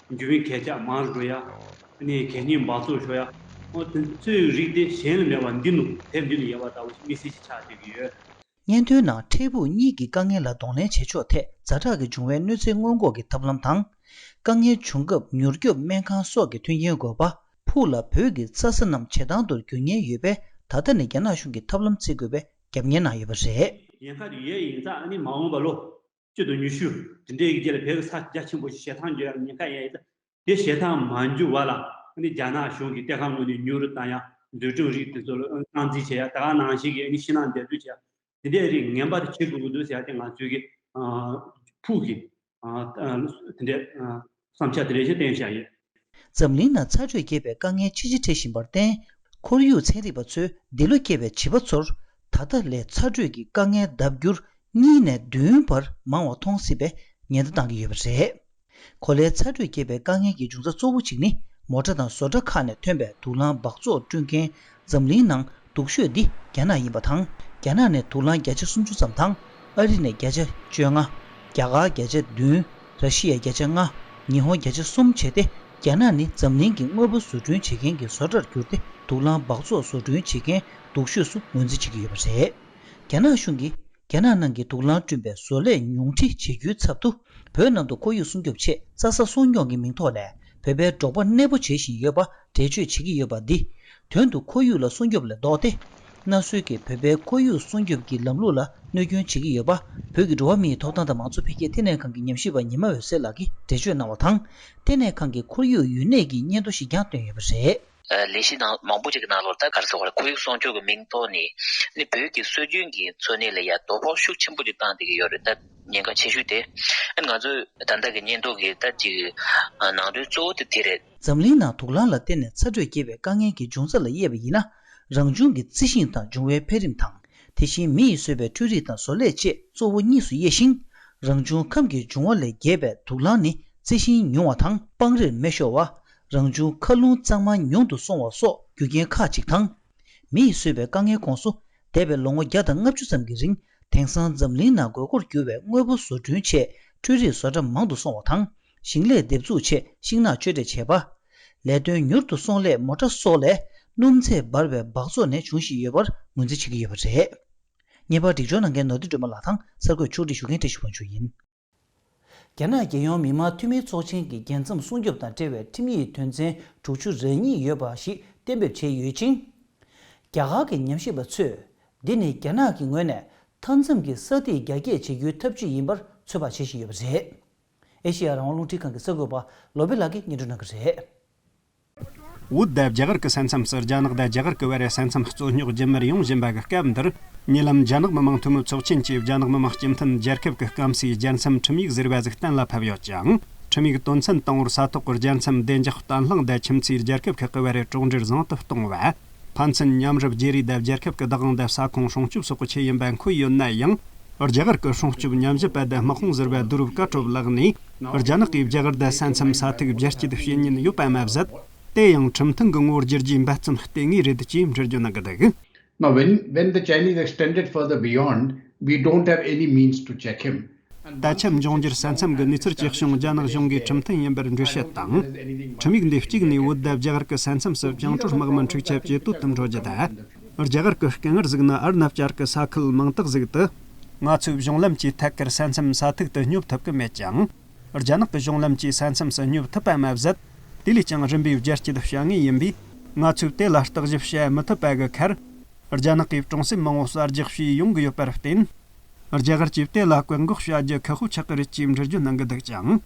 འབྱུང་བའི་གད་ཆག་མང་རུ་འགྲོ་ཡ། ཨ་ནི་གད་སྙིགས་འབག་བཙོག་ཤོར་ཡ། འོ་དེ་ཚོའི་རིགས་དེ་གཞན་ལ་མེད་པ་འདི་ནུབ་དེབ་འདི་ལ་ཡོད་པ་ལྟ་བུ་ཞིག་དམིགས་བསལ་ཞིག་ཆགས་བསྡད་ཀྱི་ཡོད། སྙན་ཐོའི་ནང་འཕྲལ་ཕུགས་གཉིས་ཀྱི་དཀའ་ངལ་ལ་གདོང་ལེན་བྱེད་ཕྱོགས་ཐད་ཛ་དྲག་གི་འབྱུང་བའི་གནོད་འཚེ་སྔོན་འགོག་གི་ཐབས་ལམ་དང་། དཀའ་ངལ་བྱུང་སྐབས་མྱུར་སྐྱོབ་སྨན་ཁང་སོགས་ཀྱི་མཐུན་རྐྱེན་དགོས་པ། ཕུགས་ལ་བོད་ཀྱི་རྩྭ་ས་རྣམས་བྱེ་ཐང་དུ་འགྱུར་ཉེན་ཡོད་པས། ད་ལྟ་ནས་རྒྱ་ནག་གཞུང་གིས་ཐབས་ལམ་བརྩི་དགོས་པའི་རྒྱབ་གཉེར་གནང་ཡོད་པ་རེད། ཉེན་ཁ་དེ་ཡོད་ཡིན་ཙང་ཨ་ནི་མ་འོངས་པ་ལོ་བཅུ་དང་ཉི་ཤུ་དེ་འདྲའི་རྗེས་ལ་བོད་ཀྱི་ས་རྒྱ་ཆེན་པོ་ཞིག་བྱེ་ཐང་འགྱུར་ཡག་ཉེན་ཁ་ཡོད་ཡིན་ཙང་། དེ་བྱེ་ཐང་མ་འགྱུར་བ་ལ་ཨ་ནི་རྒྱ་ནག་གཞུང་གིས་གཏེར་ཁ་དངོས་གནས་མྱུར་དུ་བཏང་ཡ། འཛུགས་སྐྲུན་རིགས་དེ་ཚོ་ལ་སྟངས་འཛིན་བྱེད་ཡ། ད་ག་ནང་བཞིན་གྱི་ཨ་ནི་ཤིང་ནགས་འདེབས་སྒྲུག་བྱེད་ཡ། དེ་འདྲའི་རིགས་ངན་པ་དེ་བྱེད་དགོས་ཀྱི་འདུག་ཟེར་ཡ་དེ་ང་ཚོའི་གི་ཕུགས་ཀྱི་དེ་འདྲའི་བསམ་འཆར་དེ་འདྲ་ཞིག་བཏོན་བཞག་ཡོད། འཛམ་གླིང་ནང་ཚ་དྲོད་རྒྱས་པའི་དཀའ་ངལ་ཆེས་ཆེར་འཕྲད་བཞིན་པར་བརྟེན། ཁོར་ཡུག་ཚན་རིག་པ་ཚོས་འདི་ལོ་སྐྱེས་པའི་བྱིས་པ་ཚོར་ད་ལྟ་ལས་ཚ་དྲོད་ཀྱི་དཀའ་ངལ་ལྡབ་འགྱུར་གཉིས་ནས་བདུན་བར་མང་བ་མཐོང་སྲིད་པའི་ཉེན་བརྡ་བཏང་གི་ཡོད་པ་རེད། གོ་ལའི་ཚ་དྲོད་རྒྱས་པའི་དཀའ་ངལ་གྱི་འབྱུང་རྩ་གཙོ་བོ་གཅིག་ནི། མོ་ཊ་དང་བཟོ་གྲྭ་ཁག་ནས་ཐོན་པའི་དུག་རླངས་འབག་བཙོག་བསྐྲུན་མཁན་འཛམ་གླིང་ནང་སྡུག་ཤོས་འདི་རྒྱ་ནག་ཡིན་པ་དང་། རྒྱ་ནག་ནས་དུག་རླངས་བརྒྱ་ཆ་སུམ་ཅུ་ཙམ་དང་། ཨ་རི་ནས་བརྒྱ་ཆ་བཅོ་ལྔ། རྒྱ་གར་བརྒྱ་ཆ་བདུན། ར་ཤི་ཡ་བརྒྱ་ཆ་ལྔ། ཉི་ཧོང་བརྒྱ་ཆ་གསུམ་བྱས་ཏེ། རྒྱ་ནག་ནི་འཛམ་གླིང་གི་དངོས་པོ་བཟོ་སྐྲུན་བྱེད་མཁན་གྱི་བཟོ་གྲྭར་གྱུར་ཏེ། དུག་རླངས་འབག་བཙོག་བཟོ་སྐྲུན་བྱེད་མཁན་སྡུག་ཤོས་སུ་ངོས་འཛིན་བྱེད་ཀྱི་ཡོད་པ་རེད། རྒྱ་ནག་གཞུང་གིས་རྒྱ་ནག་ནང་གི་དུག་རླངས་བསྐྲུན་པའི་བཟོ་ལས་ཉུང་འཕྲི་བྱེད་རྒྱུའི་ཚབ་ཏུ། བོད་ནང་དུ་ཁོར་ཡུག་སྲུང་སྐྱོབ་ཆེད་རྩྭ་ས་སྲུང་སྐྱོང་གི་མིང་ཐོག་ནས་བོད་པའི་འབྲོག་པ་གནས་སྤོ་བྱེད་བཞིན་ཡོད་པ་འགྲེལ་བརྗོད་བྱེད་ཀྱི་ཡོད་པ་འདི། དོན་དུ་ཁོར་ཡུག་ལ་སྲུང་སྐྱོབ་ལས་ལྡོག་སྟེ། གནའ་སྲོལ་གྱི་བོད་པའི་ཁོར་ཡུག་སྲུང་སྐྱོབ་ཀྱི་ལམ་ལུགས་ལ་གནོད་སྐྱོན་བྱེད་ཀྱི་ཡོད་པ། བོད་ཀྱི་འགྲོ་བ་མིའི་ཐོབ་ཐང་དང་མང་གཙོ་འཕེལ་རྒྱས་ལྟེ་གནས་ཁང་གི་ཉམས་ཞིབ་པ་ཉི་མ་འོད་ཟེར་ལགས་ཀྱིས་འགྲེལ་བརྗོད་གནང་བ་དང་། ལྟེ་གནས་ཁང་གིས་ཁོར་ཡུག་ཡུན་གནས་ཀྱི་སྙན་ཐོ་ཞིག་ཀྱང་བཏོན་ཡོད་པ་རེད། ལས་གཞི་ནང་མང་པོ་ཅིག་གི་ནང་ལོགས་ད་ག་རེ་ཟེར་དགོས་རེད། ཁོར་ཡུག་སྲུང་སྐྱོབ་ཀྱི་མིང་ཐོག་ནས་ནི་བོད་ཀྱི་སྲོལ་རྒྱུན་གྱི་འཚོ་གནས་ལ་ཡ་དོ་ཕོག་ཤུགས་ཆེན་པོ་ཅིག་བཏང་བསྡད་ཀྱི་ཡོད་རེད། ད་ཉེན་ཁ་ཆེ་ཤོས་དེ་ཨ་ནི་ང་ཚོས་ད་ལྟ་གི་སྙན་ཐོ་གི་ད་ཅིག་ནང་དོན་གཙོ་བོ་དེ་དེ་རེད། འཛམ་གླིང་ནང་དུག་རླངས་ལ་བརྟེན་ནས་ཚ་དྲོད་རྒྱས་པའི་དཀའ་ངལ་གྱི་འབྱུང་རྩ་ལ་དབྱེ་བ་ཡིན་ན། རང་བྱུང་གི་རྩི་ཤིང་དང་འབྱུང་བའི་འཕེལ་རིམ་དང་། དེ་བཞིན་མི་ཡིས་བཟོས་པའི་འཕྲུལ་རིག་དང་བཟོ་ལས་བཅས་གཙོ་བོ་གཉིས་སུ་དབྱེ་ཞིང་། རང་བྱུང་ཁམས་ཀྱི་འབྱུང་བ་ལས་རྒྱས་པའི་དུག་རླངས་ནི་རྩི་ཤིང་ཉུང་བ་དང་སྤང་རིར་མེ་ཤོར་བ། རང་བྱུང་མཁའ་རླུང་གཙང་མ་ཉུང་དུ་སོང་བ་སོགས་རྒྱུ་རྐྱེན་ཁག་ཅིག་དང་། མི་ཡིས་བཟོས་པའི་དཀའ་ངལ་ཁོངས་སུ། འདས་པའི་ལོ་ངོ་བརྒྱ་དང་ལྔ་བཅུ་ཙམ་གྱི་རིང་། དེང་སང་འཛམ་གླིང་ནང་དགོས་མཁོར་གྱུར་བའི་དངོས་པོ་བཟོ་སྐྲུན་ཆེད་འཕྲུལ་རིག་བཟོ་གྲྭ་མང་དུ་སོང་བ་དང་། ཞིང་ལས་འདེབས་འཛུགས་ཆེད་ཤིང་ནགས་གཅོད་འབྲེག་བྱས་པ། ལས་དོན་མྱུར་དུ་སོང་སླད་མོ་ཊ་སོགས་ལས་སྣུམ་ཚད་འབར་བའི་འབག་བཙོག་ནད་བྱུང་བཞིན་ཡོད་པར་ངོས་འཛིན་བྱེད་ཀྱི་ཡོད་པ་རེད། ངེས་པར་སྒྲིག་སྦྱོར་གནང་མཁན་ནོར་བདེ་སྒྲོལ་མ་ལགས་དང་གསར་འགོད་ཕྱོགས་སྒྲིག་ཞུ་མཁན་བཀྲ་ཤིས་དབང་ཕྱུག་ཡིན། རྒྱ་ནག་རྒྱལ་ཡོངས་མི་དམངས་འཐུས་མིའི་ཚོགས་ཆེན་གྱི་རྒྱལ་མཚམས་སྲུང་སྐྱོབ་དང་འབྲེལ་བའི་ཁྲིམས་ཡིག་དོན་ཚན་དྲུག་ཅུ་རེ་གཉིས་ཡོད་པ་ཞིག་གཏན་འབེབས་བྱས་ཡོད་ཅིང་། རྒྱ་གར་གྱི་ཉམས་ཞིབ་པ་ཚོས་འདི་ནི་རྒྱ་ནག་གི་ངོས་ནས་མཐའ་མཚམས་ཀྱི་ས་ཐིག་རྒྱ་སྐྱེད་བྱེད་རྒྱུའི་ཐབས་ཇུས་ཡིན་པར་ཚོད་དཔག་བྱེད་བཞིན་ཡོད་པ་རེད། ཨེ་ཤེ་ཡ་རང་དབང་རླུང་འཕྲིན་ཁང་གི་གསར་འགོད་པ་བློ་བྷེ་ལགས་ཀྱིས་སྙན་སྒྲོན་གནང་གི་རེད། བོད་དང་རྒྱ་གར་གྱི་ས་མཚམས་སུ་རྒྱ་ནག་དང་རྒྱ་གར་གྱི་བར་ས་མཚམས་རྩོད་རྙོག་རྒྱུན་མར་ཡོང་བཞིན་པ་གི་སྐབས་འདིར། ཉེ་ལམ་རྒྱ་ནག་མི་དམངས་འཐུས་མི་ཚོགས་ཆེན་གྱིས་རྒྱ་ནག་མི་དམངས་སྤྱི་མཐུན་རྒྱལ་ཁབ་ཀྱི་སྐམ་སའི་རྒྱལ་མཚམས་ཁྲིམས་ཡིག་ཟེར་བ་ཟིག་གཏན་ལ་ཕབ་ཡོད་ཅིང་། ཁྲིམས་ཡིག་དོན་ཚན་དང་པོར་ས་ཐོག་གི་རྒྱལ་མཚམས་བདེ་འཇགས་བརྟན་ལྷིང་དང་ཁྱིམ་མཚེས་རྒྱལ་ཁབ་ཁག་གི་བར་གྲོགས་འབྲེལ་བཟང་དུ་གཏོང་བ། ཕན་ཚུན་མཉམ་རུབ་བརྗེ་རེས་དང་རྒྱལ་ཁབ་ཀྱི་བདག་དབང་དང་ས་ཁོངས་སྲུང་སྐྱོབ་སོགས་ཀྱི་ཆེད་ཡིན་པ་འཁོད་ཡོད་ན་ཡང་། རྒྱ་གར་གྱི་སྲུང་སྐྱོབ་ཉམས་ཞིབ་པ་དང་དམག་དཔུང་ཟུར་པ་དུ་རུབ་ཀ་ཀྲོབ་ལགས་ནས། རྒྱ་ནག་གིས་རྒྱ་གར་དང་ས་མཚམས་ས་ཐིག་བསྒྱུར་བཅོས་བྱེད་ཉེན་ཡོད་པ་མ་ཟད། དེ་ཡང་ཁྲིམས་མཐུན་གྱི་ངོ་བོར་བསྒྱུར་རྒྱུའི་འབད་བརྩོན་ལྟེ་ངེས་རེད་ཅེས་འགྲེལ་བརྗོད་གནང་གི་འདུག། Now, when, when the Chinese extended further beyond, we don't have any means to check him. ད་ཆ་འབྱུང་འགྱུར་ས་མཚམས་ཀྱི་གནས་ཚུལ་གྱི་བྱུང་རྒྱ་ནག་གཞུང་གིས་ཁྲིམས་མཐུན་ཡིན་པར་འགྲེལ་བཤད་དང་། ཁྲིམས་ཡིག་འདི་གཅིག་ནས་བོད་དང་རྒྱ་གར་གྱི་ས་མཚམས་སུ་བཅིངས་འགྲོལ་དམག་མི་འཁྲུག་ཆ་ཇེ་དོད་དུ་འགྲོ་རྒྱུ་དང་། རྒྱ་གར་གྱི་དཀའ་ངལ་གཟིགས་ན་ཨར་ནབ་བཅར་གྱི་ས་ཁུལ་མིང་རྟགས་གཟིགས་ཏེ། ང་ཚོའི་གཞུང་ལམ་གྱིས་ཐད་ཀར་ས་མཚམས་ས་ཐིག་ཏུ་སྙོབ་ཐུབ་ཀྱི་མེད་ཀྱང་། རྒྱ་ནག་གི་གཞུང་ལམ་གྱིས་ས་མཚམས་སུ་སྙོབ་ཐུབ་པ་མ་ཟད། དེ་ལས་ཀྱང་རིམ་པས་རྒྱ་སྐྱེད་བྱ་ངེས་ཡིན་པས། ང་ཚོས་དེ་ལ་བརྟག་ཞིབ་བྱ་མི་ཐུབ་པ་གི་ཁར། རྒྱ་ནག་གིས་གྲོང་གསེབ་མང་བོ་གསར་རྒྱག་བྱས་ཡོང་གི་ཡོད་པར་བརྟེན། རྒྱ་གར་གྱིས་དེ་ལ་བཀག་འགོག་བྱ་རྒྱུ་ཁག་པོ་ཆགས་ཀྱི་རེད་ཅེས་འགྲེལ་བརྗོད་གནང་གི་འདུག་ཅིང་།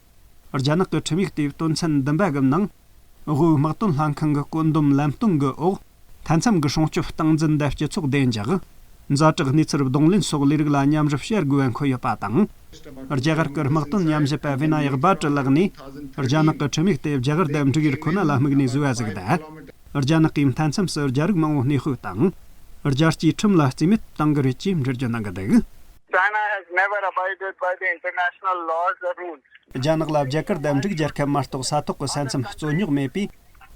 རྒྱ་ནག་གི་ཁྲིམས་ཡིག་དེའི་དོན་ཚན་བདུན་པ་གི་ནང་། དབུས་དམག་དོན་ལྷན་ཁང་གི་བཀོད་འདོམས་ལམ་སྟོན་གྱི་འོག་མཐའ་མཚམས་ཀྱི་སྲུང་སྐྱོབ་སྟངས་འཛིན་དང་སྤྱི་ཚོགས་བདེ་འཇགས། ཛ་དྲག་གནས་ཚུལ་གདོང་ལེན་སོགས་ལས་རིགས་ལ་མཉམ་རུབ་བྱ་དགོས་པ་འཁོད་ཡོད་པ་དང་། རྒྱ་གར་གྱི་དམག་དོན་ཉམས་ཞིབ་པ་བི་ན་ཡག་བྷ་ཏྲི་ལགས་ནས། རྒྱ་ནག་གི་ཁྲིམས་ཡིག་དེ་རྒྱ་གར་དང་འབྲུག་ཡུལ་ཁོ་ན་ལ་དམིགས་ནས་བཟོས་པ་ཟིག་དང་། རྒྱ་ནག་གིས་མཐའ་མཚམས་སུ་རྒྱ་རིགས་མང་བོ་གནས་སྤོས་དང་། རྒྱལ་སྤྱིའི་ཁྲིམས་ལ་རྩིས་མེད་གཏང་གི་རེད་ཅེས་འགྲེལ་བརྗོད་གནང་གི་འདུག། China has never abided by the international laws or rules. རྒྱ་ནག་ལ་རྒྱ་གར་དང་འབྲུག་རྒྱལ་ཁབ་མ་གཏོགས་ས་ཐོག་གི་ས་མཚམས་རྩོད་རྙོག་མེད་པས།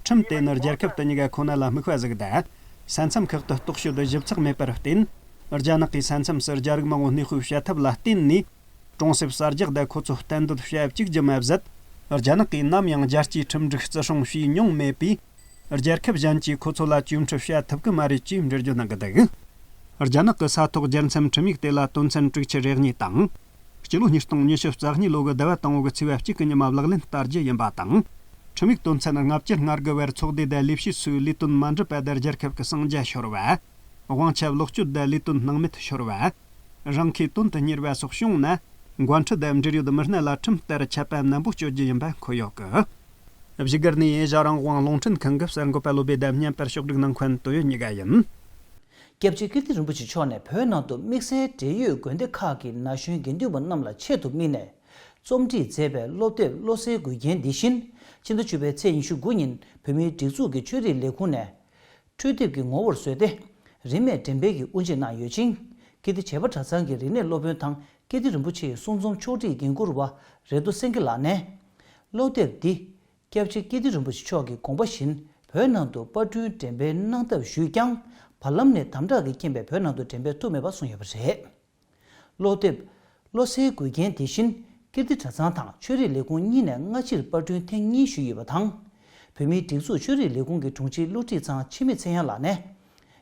ཁྲིམས་དེ་ནི་རྒྱལ་ཁབ་དེ་གཉིས་ཀ་ཁོ་ན་ལ་དམིགས་པ་ཟིག་དང་། ས་མཚམས་ཁག་ཏུ་རྟོག་དཔྱོད་ཞིབ་ཚགས་མེད་པར་བརྟེན། རྒྱ་ནག་གིས་ས་མཚམས་སུ་རྒྱ་རིགས་མང་བོ་གནས་སྤོས་བྱ་ཐབས་ལ་བརྟེན་ནས། གྲོང་གསེབ་གསར་རྒྱག་དང་ཁོ་ཚོ་གཏན་སྡོད་བྱ་བཅུག་རྒྱུ་མ་ཟད། རྒྱ་ནག་གིས་ནམ་ཡང་རྒྱལ་སྤྱིའི་ཁྲིམས་སྒྲིག་བརྩི་སྲུང་བྱས་མྱོང་མེད་པས། རྒྱལ་ཁབ་གཞན་གྱིས་ཁོ་ཚོ་ལ་བཅོས་ཁྲིམས་བྱ་ཐུབ་ཀྱི་མ་རེད་ཅེས་འགྲེལ་བརྗོད་གནང་གི་འདུག། རྒྱ་ནག་གི་ས་ཐོག་རྒྱལ་མཚམས་ཁྲིམས་ཡིག་དེ་ལ་དོན་ཚན་དྲུག་ཅུ་རེ་གཉིས་དང་། སྤྱི་ལོ་ཉིས་སྟོང་ཉི་ཤུ་རྩ་གཉིས་ལོ་གི་ཟླ་བ་དང་པོ་གི་ཚེས་པ་གཅིག་གི་ཉི་མ་ལག་ལེན་བསྟར་རྒྱུ་ཡིན་པ་དང་། ཁྲིམས་ཡིག་དོན་ཚན་ལྔ་བཅུ་ང་དགུ་བར་ཚོགས་སྡེ་དང་ལས་བྱེད་ཚོས་ལས་དོན་མ་འགྲུབ་པ་དང་རྒྱལ་ཁབ་ཀྱི་གསང་རྒྱ་ཤོར་བ། དབང་ཆ་ལོག་སྤྱོད་དང་ལས་དོན་སྣང་མེད་ཤོར་བ། རང་ཁེ་དོན་དུ་གཉེར་བ་སོགས་བྱུང་ན། འགོ་ཁྲིད་དང་འབྲེལ་ཡོད་མི་སྣ་ལ་ཁྲིམས་ལྟར་ཆད་པ་ནན་པོ་གཅོད་རྒྱུ་ཡིན་པ་འཁོད་ཡོད་གི། བཞུགས་སྒར་ནས་ཨེ་ཤ་རང་དབང་རླུང་འཕྲིན་ཁང་གི་གསར་འགོད་པ་བློ་བྷེ་དང་བརྙན་པར་ཕྱོགས་སྒྲིག་གནང་མཁན་དོན་ཡོད་གཉིས་ཀ་ཡིན། སྐྱབས་རྗེ་ཀིརྟི་རིན་པོ་ཆེ་མཆོག་ནས་བོད་ནང་དུ་དམིགས་བསལ་འབྲེལ་ཡོད་དགོན་སྡེ་ཁག་གི་ན་གཞོན་དགེ་འདུན་པ་རྣམས་ལ་ཆེད་དུ་དམིགས་ནས་རྩོམ་སྒྲིག་མཛད་པའི་སློབ་དེབ་བློ་གསལ་མགུལ་རྒྱན་འདི་བཞིན་ཕྱི་ཟླ་བཅུ་པའི་ཚེས་ཉི་ཤུ་དགུ་ཉིན་བོད་མིའི་སྒྲིག་འཛུགས་ཀྱི་ཆོས་རིག་ལས་ཁུངས་ནས་འཕྲུལ་དེབ་ཀྱི་ངོ་བོར་བཟོས་ཏེ་རིན་མེད་འགྲེམས་སྤེལ་གྱི་དབུ་འབྱེད་གནང་ཡོད་ཅིང་། ཀིརྟི་བྱེས་པ་གྲྭ་ཚང་གི་རིག་གནས་སློབ་དཔོན་དང་ཀིརྟི་རིན་པོ་ཆེའི་གསུང་རྩོམ་ཕྱོགས་སྒྲིག་འགན་འཁུར་བ་རེ་རྡོ་སེང་གེ་ལགས་ནས། སློབ་དེབ་འདི་སྐྱབས་རྗེ་ཀིརྟི་རིན་པོ་ཆེ་མཆོག་གི་དགོངས་པ་བཞིན་བོད་ནང་དུ་པར་སྐྲུན་འགྲེམས་སྤེལ་གནང་ཐབས་ཞུས་ཀྱང་། བར་ལམ་ནས་དམ་དྲག་གི་རྐྱེན་པས་བོད་ནང་དུ་འགྲེམས་སྤེལ་ཐུབ་མེད་པ་གསུངས་ཡོད་པ་རེད། སློབ་དེབ་བློ་གསལ་མགུལ་རྒྱན་དེ་བཞིན་ཀིརྟི་གྲྭ་ཚང་དང་ཆོས་རིག་ལས་ཁུངས་གཉིས་ནས་སྔ་ཕྱིར་པར་སྐྲུན་ཐེངས་གཉིས་ཞུས་ཡོད་པ་དང་། བོད་མིའི་སྒྲིག་འཛུགས་ཆོས་རིག་ལས་ཁུངས་ཀྱི་དྲུང་ཆེ་བློ་གྲོས་ཚང་འཆི་མེད་ཚེ་དབྱངས་ལགས་ནས།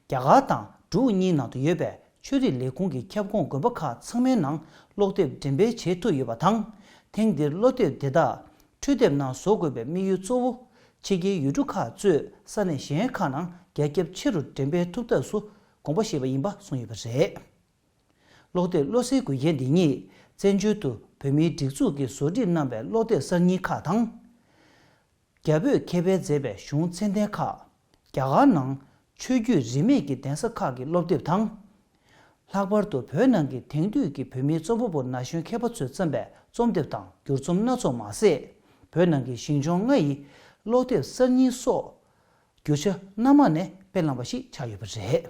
རྒྱ་གར་དང་འབྲུག་གཉིས་ནང་དུ་ཡོད་པའི་ཆོས་རིག་ལས་ཁུངས་ཀྱི་ཁྱབ་ཁོངས་དགོན་པ་ཁག་ཚང་མའི་ནང་སློབ་དེབ་འགྲེམས་སྤེལ་བྱེད་ཐུབ་ཡོད་པ་དང་། ཐེངས་འདིར་སློབ་དེབ་དེ་དག་འཕྲུལ་དེབ་ནང་བཟོ་དགོས་པའི་དམིགས་ཡུལ་གཙོ་བོ། ཕྱི་རྒྱལ་ཡུལ་གྲུ་ཁག་གཙོས་ས་གནས་གཞན་ཁག་ནང་རྒྱ་ཁྱབ་ཆེ་རུ་འགྲེམས་སྤེལ་ཐུབ་ཐབས་སུ་དགོངས་པ་བཞེས་པ་ཡིན་པ་གསུངས་ཡོད་པ་རེད། སློབ་དེབ་བློ་གསལ་མགུལ་རྒྱན་འདི་ཉིད་བཙན་བྱོལ་དུ་བོད་མིའི་སྒྲིག་འཛུགས་ཀྱིས་བཟོ་སྒྲིག་གནང་བའི་སློབ་དེབ་གསར་རྙིང་ཁག་དང་། རྒྱ་བོད་ཁེ་ཕན་མཛད་པའི་གཞུང་ཚད་ལྡན་ཁག་རྒྱ་གར་ནང་ཆོས་བརྒྱུད་རིས་མེད་ཀྱི་གདན་ས་ཁག་གི་སློབ་དེབ་དང་། ལྷག་པར་དུ་བོད་ནང་གི་དེང་དུས་ཀྱི་བོད་མིའི་རྩོམ་པ་པོ་ན་གཞོན་མཁས་པ་ཚོས་བརྩམས་པའི་རྩོམ་དེབ་དང་བསྒྱུར་རྩོམ་སྣ་ཚོགས་མ་ཟད། བོད་ནང་གི་ཞིང་ལྗོངས་ལྔ་ཡི་སློབ་དེབ་གསར་རྙིང་སོགས་བསྒྱུར་བྱ་སྣ་མང་ནས་དཔེ་བླངས་པ་ཞིག་ཆགས་ཡོད་པ་རེད།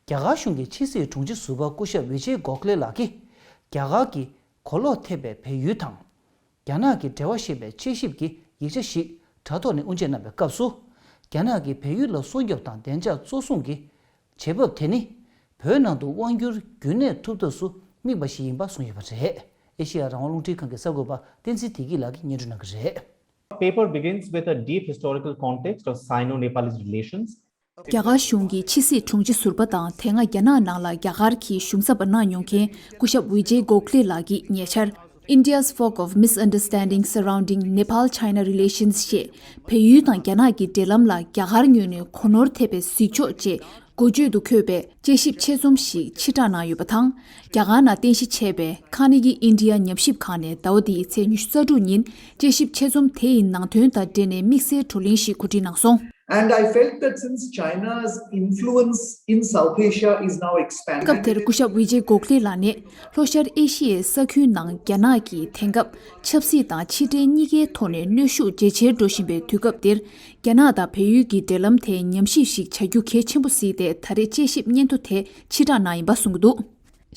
རྒྱ་གར་གཞུང་གི་ཕྱི་སྲིད་དྲུང་ཆེ་ཟུར་པ་སྐུ་ཞབས་ཝི་ཇེ་གོ་ཁ་ལེ་ལགས་ཀྱིས། རྒྱ་གར་གྱི་གོ་ལོག་ཐེབས་པའི་བལ་ཡུལ་དང་། རྒྱ་ནག་གི་འབྲེལ་བ་ཞེས་པའི་དཔྱད་ཞིབ་ཀྱི་ཡིག་ཆ་ཞིག་དྲ་ཐོག་ནས་དབུ་འབྱེད་གནང་བའི་སྐབས་སུ། རྒྱ་ནག་གིས་བལ་ཡུལ་ལ་སྲུང་སྐྱོབ་དང་བདེ་འཇགས་གཙོ་བཟུང་གི་བྱེད་བབ་དེ་ནི། བོད་ནང་དུ་དབང་སྒྱུར་རྒྱུན་གནས་ཐུབ་ཐབས་སུ་དམིགས་པ་ཞིག་ཡིན་པ་གསུངས་ཡོད་པ་རེད། ཨེ་ཤེ་ཡ་རང་དབང་རླུང་འཕྲིན་ཁང་གི་གསར་འགོད་པ་བསྟན་འཛིན་བདེ་སྐྱིད་ལགས་ཀྱིས་སྙན་སྒྲོན་གནང་གི་རེད། Paper begins with a deep historical context of Sino-Nepalese relations. རྒྱ་གར་གཞུང་གི་ཕྱི་སྲིད་དྲུང་ཆེ་ཟུར་པ་དང་དེ་སྔ་རྒྱ་ནག་ནང་ལ་རྒྱ་གར་གྱི་གཞུང་ཚབ་པ་གནང་མྱོང་མཁན་སྐུ་ཞབས་ཝི་ཇེ་གོ་ཁ་ལེ་ལགས་ཀྱིས་ཉེ་ཆར། India's Fog of Misunderstanding Surrounding Nepal-China Relations ཞེས་བལ་ཡུལ་དང་རྒྱ་ནག་གི་འབྲེལ་ལམ་ལ་རྒྱ་གར་ངོས་ནས་གོ་ནོར་ཐེབས་པའི་གཟིགས་ཕྱོགས་ཅེས་འགོ་བརྗོད་དུ་འཁོད་པའི་དཔྱད་ཞིབ་ཆེད་རྩོམ་ཞིག་ཕྱིར་བསྒྲགས་གནང་ཡོད་པ་དང་། རྒྱ་གར་ནང་རྟེན་གཞི་བྱས་པའི་ཁ་ནེ་གི་ཨིན་ཌི་ཡ་ཉམས་ཞིབ་ཁང་ནས་ཟླ་བ་འདིའི་ཚེས་ཉི་ཤུ་རྩ་དྲུག་ཉིན་དཔྱད་ཞིབ་ཆེད་རྩོམ་དེ་ཡི་ནང་དོན་དང་འབྲེལ་ནས་དམིགས་བསལ་བགྲོ་གླེང་ཞིག་གོ་སྒྲིག་གནང་སོང་། And I felt that since China's influence in South Asia is now expanding, སྐབས་དེར་སྐུ་ཞབས་ཝི་ཇེ་གོ་ཁ་ལེ་ལགས་ནས་ལྷོ་ཤར་ཨེ་ཤི་ཡའི་ས་ཁུལ་ནང་རྒྱ་ནག་གིས་དེང་སྐབས་ཆབ་སྲིད་དང་ཕྱི་འབྲེལ་གཉིས་ཀའི་ཐོག་ནས་གནོན་ཤུགས་ཇེ་ཆེར་འགྲོ་བཞིན་པའི་དུས་སྐབས་འདིར། རྒྱ་ནག་དང་བལ་ཡུལ་གྱི་འབྲེལ་ལམ་ཐད་ཉམས་ཞིབ་ཞིག་བྱ་རྒྱུ་གལ་ཆེན་པོ་གཟིགས་ཏེ་ད་རེས་དཔྱད་ཞིབ་སྙན་ཐོ་དེ་ཕྱིར་བསྒྲགས་གནང་ཡིན་པ་གསུངས་ཀྱི་འདུག།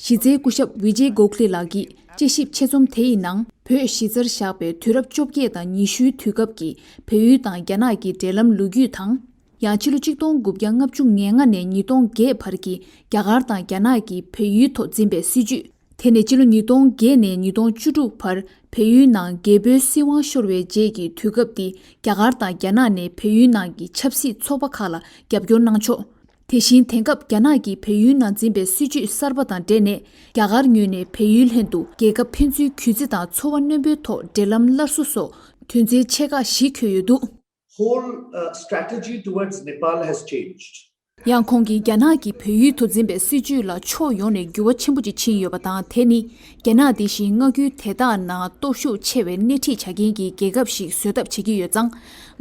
གཞི་རྩའི་སྐུ་ཞབས་ཝི་ཇེ་གོ་ཁ་ལེ་ལགས་ཀྱིས་དཔྱད་ཞིབ་ཆེད་རྩོམ་དེ་ཡི་ནང་། བོད་གཞི་རྩར་བཞག་པའི་དུས་རབས་བཅོ་བརྒྱད་དང་ཉི་ཤུའི་དུས་སྐབས་ཀྱི་བལ་ཡུལ་དང་རྒྱ་ནག་གི་འབྲེལ་ལམ་ལོ་རྒྱུས་དང་། ཡང་ཕྱི་ལོ་ཆིག་སྟོང་དགུ་བརྒྱ་ལྔ་བཅུ་ང་ལྔ་ནས་ཉིས་སྟོང་བརྒྱད་བར་གྱི་རྒྱ་གར་དང་རྒྱ་ནག་གིས་བལ་ཡུལ་ཐོག་འཛིན་པའི་སྲིད་ཇུས། དེ་ནས་ཕྱི་ལོ་ཉིས་སྟོང་བརྒྱད་ནས་ཉིས་སྟོང་བཅུ་དྲུག་བར་བལ་ཡུལ་ནང་རྒྱལ་པོའི་སྲིད་དབང་ཤོར་བའི་རྗེས་ཀྱི་དུས་སྐབས་འདི་རྒྱ་གར་དང་རྒྱ་ནག་ནས་བལ་ཡུལ་ནང་གི་ཆབ་སྲིད་ཚོགས་པ་ཁག་ལ་རྒྱབ་སྐྱོར་གནང་ཕྱོགས། དེ་བཞིན་དེང་སྐབས་རྒྱ་ནག་གིས་བལ་ཡུལ་ནང་འཛིན་པའི་སྲིད་ཇུས་གསར་པ་དང་འབྲེལ་ནས་རྒྱ་གར་ངོས་ནས་བལ་ཡུལ་ལྷན་དུ་རྒྱལ་ཁབ་ཕན་ཚུན་གུས་བརྩི་དང་ཚོར་བ་རྣོན་པོའི་ཐོག་འབྲེལ་ལམ་སླར་གསོ་སོགས་དོན་ཚན་ཆེ་ཁག་བཞི་འཁོད་ཡོད་འདུག། Whole uh, strategy towards Nepal has changed. ཡང་ཁོང་གིས་རྒྱ་ནག་གིས་བལ་ཡུལ་དུ་འཛིན་པའི་སྲིད་ཇུས་ལ་ཕྱོགས་ཡོངས་ནས་འགྱུར་བ་ཆེན་པོ་ཅིག་ཕྱིན་ཡོད་པ་དང་། དེ་ནི་རྒྱ་ནག་འདི་བཞིན་མངའ་ཁུལ་དེ་དག་ནང་སྟོབས་ཤུགས་ཆེ་བའི་སྣེ་ཁྲིད་བྱ་མཁན་གྱི་རྒྱལ་ཁབ་ཞིག་བཟོ་ཐབས་བྱེད་ཀྱི་ཡོད་ཙང་།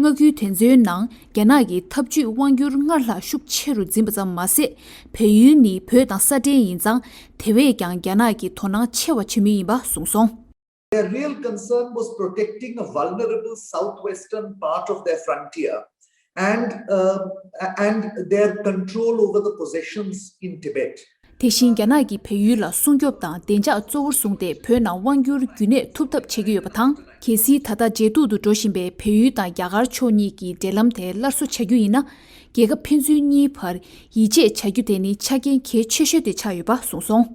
མངའ་ཁུལ་དེ་ཚོའི་ནང་རྒྱ་ནག་གིས་ཐབས་ཇུས་དབང་སྒྱུར་སྔར་ལྷག་ཤུགས་ཆེ་རུ་འཛིན་པ་ཙམ་མ་ཟད། བལ་ཡུལ་ནི་བོད་དང་ས་འབྲེལ་ཡིན་ཙང་། དེ་བས་ཀྱང་རྒྱ་ནག་གིས་དོ་སྣང་ཆེ་བ་བྱེད་མུས་ཡིན་པ་གསུངས་སོང་། Their real concern was protecting a vulnerable southwestern part of their frontier and, uh, and their control over the possessions in Tibet. དེ་བཞིན་རྒྱ་ནག་གིས་བལ་ཡུལ་ལ་སྲུང་སྐྱོབ་དང་བདེ་འཇགས་གཙོ་བོར་བཟུང་སྟེ། བོད་ནང་དབང་སྒྱུར་རྒྱུན་གནས་ཐུབ་ཐབས་བྱེད་ཀྱི་ཡོད་པ་དང་། གལ་སྲིད་ད་ལྟ་ཇེ་སྡུག་ཏུ་འགྲོ་བཞིན་པའི་བལ་ཡུལ་དང་རྒྱ་གར་ཕྱོགས་གཉིས་ཀྱི་འབྲེལ་ལམ་དེ་སླར་གསོ་བྱ་རྒྱུ་ཡིན་ན། རྒྱལ་ཁབ་ཕན་ཚུན་གཉིས་བར་ཡིད་ཆེས་བྱ་རྒྱུ་དེ་ནི་ཆ་རྐྱེན་གལ་ཆེ་ཤོས་དེ་ཆགས་ཡོད་པ་གསུངས་སོང་།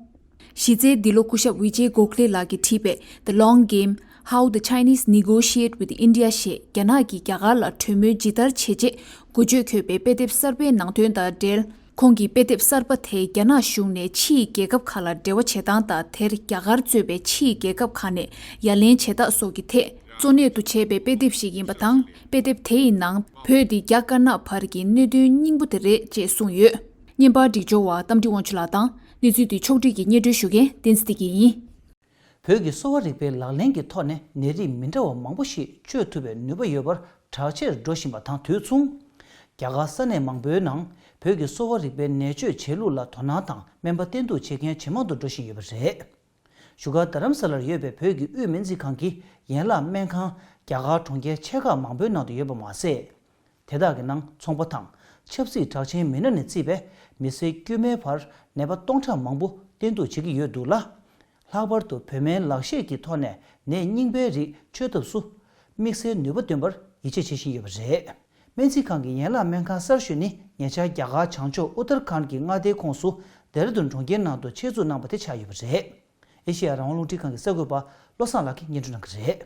གཞི་རྩའི་འདི་ལོ་སྐུ་ཞབས་ཝི་ཇེ་གོ་ཁ་ལེ་ལགས་ཀྱིས་བྲིས་པའི་The Long Game: How the Chinese Negotiate with India ཞེས། རྒྱ་ནག་གིས་རྒྱ་གར་ལ་གྲོས་མོལ་ཇི་ལྟར་བྱེད་ཅེས་འགོ་བརྗོད་འཁོད་པའི་དཔེ་དེབ་གསར་པའི་ནང་དོན་དང་འབྲེལ། ཁོང་གིས་དཔེ་དེབ་གསར་པ་དེས་རྒྱ་ནག་གཞུང་ནས་ཕྱིའི་རྒྱལ་ཁབ་ཁག་ལ་འབྲེལ་བ་བྱེད་སྟངས་དང་། དེར་རྒྱ་གར་གཙོས་པའི་ཕྱིའི་རྒྱལ་ཁབ་ཁག་ནས་ཡ་ལན་བྱེད་སྟངས་སོགས་ཀྱི་ཐད་གཙོ་གནད་དུ་བྱས་པའི་དཔེ་དེབ་ཞིག་ཡིན་པ་དང་། དཔེ་དེབ་དེ་ཡི་ནང་བོད་འདི་རྒྱ་དཀར་ནག་བར་གྱི་གནད་དོན་སྙིང་པོ་དེ་རེད་ཅེས་གསུངས་ཡོད། བརྙན་པར་སྒྲིག་སྦྱོར་བ་རྟ་མགྲིན་དབང་ཕྱུག་ལགས་དང་། གནས་ཚུལ་འདི་ཕྱོགས་བསྒྲིགས་ཀྱིས་སྙན་སྒྲོན་ཞུ་མཁན་བསྟན་འཛིན་བདེ་སྐྱིད་ཡིན། བོད་ཀྱི་གསོ་བ་རིག་པའི་ལག་ལེན་གྱི་ཐོག་ནས་ནད་རིགས་མི་འདྲ་བ་མང་པོ་ཞིག་བཅོས་ཐུབ་པའི་ནུས་པ་ཡོད་པར་གྲགས་ཆེར་འགྲོ་བཞིན་པ་དང་དུས་མཚུངས། རྒྱ་གར་ས་གནས་མང་པོའི་ནང་བོད་ཀྱི་གསོ་བ་རིག་པའི་ནད་བཅོས་བྱེད་ལུགས་ལ་དོ་སྣང་དང་སྨན་པ་བསྟེན་གཏུག་བྱེད་མཁན་ཇེ་མང་དུ་འགྲོ་བཞིན་ཡོད་པ་རེད། བཞུགས་སྒར་རྡ་རམ་ས་ལར་ཡོད་པའི་བོད་ཀྱི་དབུས་སྨན་རྩིས་ཁང་གི་ཡན་ལག་སྨན་ཁང་རྒྱ་གར་གྲོང་ཁྱེར་ཆེ་ཁག་མང་པོའི་ནང་དུ་ཡོད་པ་མ་ཟད། དེ་དག་གི་ནང་ཚོང་པ་དང་ཆབ་སྲིད་གྲགས་ཅན་མི་སྣ་ནས་བརྩིས་པའི་མི་སེར་དཀྱུས་མའི་བར་ནད་པ་སྟོང་ཕྲག་མང་པོ་བསྟེན་གཏུག་བྱེད་ཀྱི་ཡོད་འདུག་ལ། ལྷག་པར་དུ་བོད་སྨན་ལག་ཤེས་ཀྱི་ཐོག་ནས་ནད་རྙིང་པའི་རིགས་བཅོས་ཐབས་སུ་དམིགས་བསལ་ནུས་པ་འདོན་པར་ཡིད་ཆེས་བྱེད་བཞིན་ཡོད་པ་རེད། སྨན་རྩིས་ཁང་གི་ཡན་ལག་སྨན་ཁང་གསར་ཤོས་ནི་ཉེ་ཆར་རྒྱ་གར་བྱང་ཕྱོགས་ཨུ་ཏར་ཁཱན་གྱི་མངའ་སྡེའི་ཁོངས་སུ་ལྡེ་ར་ལྡུན་གྲོང་ཁྱེར་ནང་དུ་ཆེད་འཛུགས་གནང་པ་དེ་ཆགས་ཡོད་པ་རེད། ཨེ་ཤེ་ཡ་རང་དབང་རླུང་འཕྲིན་ཁང་གི་གསར་འགོད་པ་བློ་བཟང་ལགས་ཀྱིས་སྙན་སྒྲོན་གནང་གི་རེད།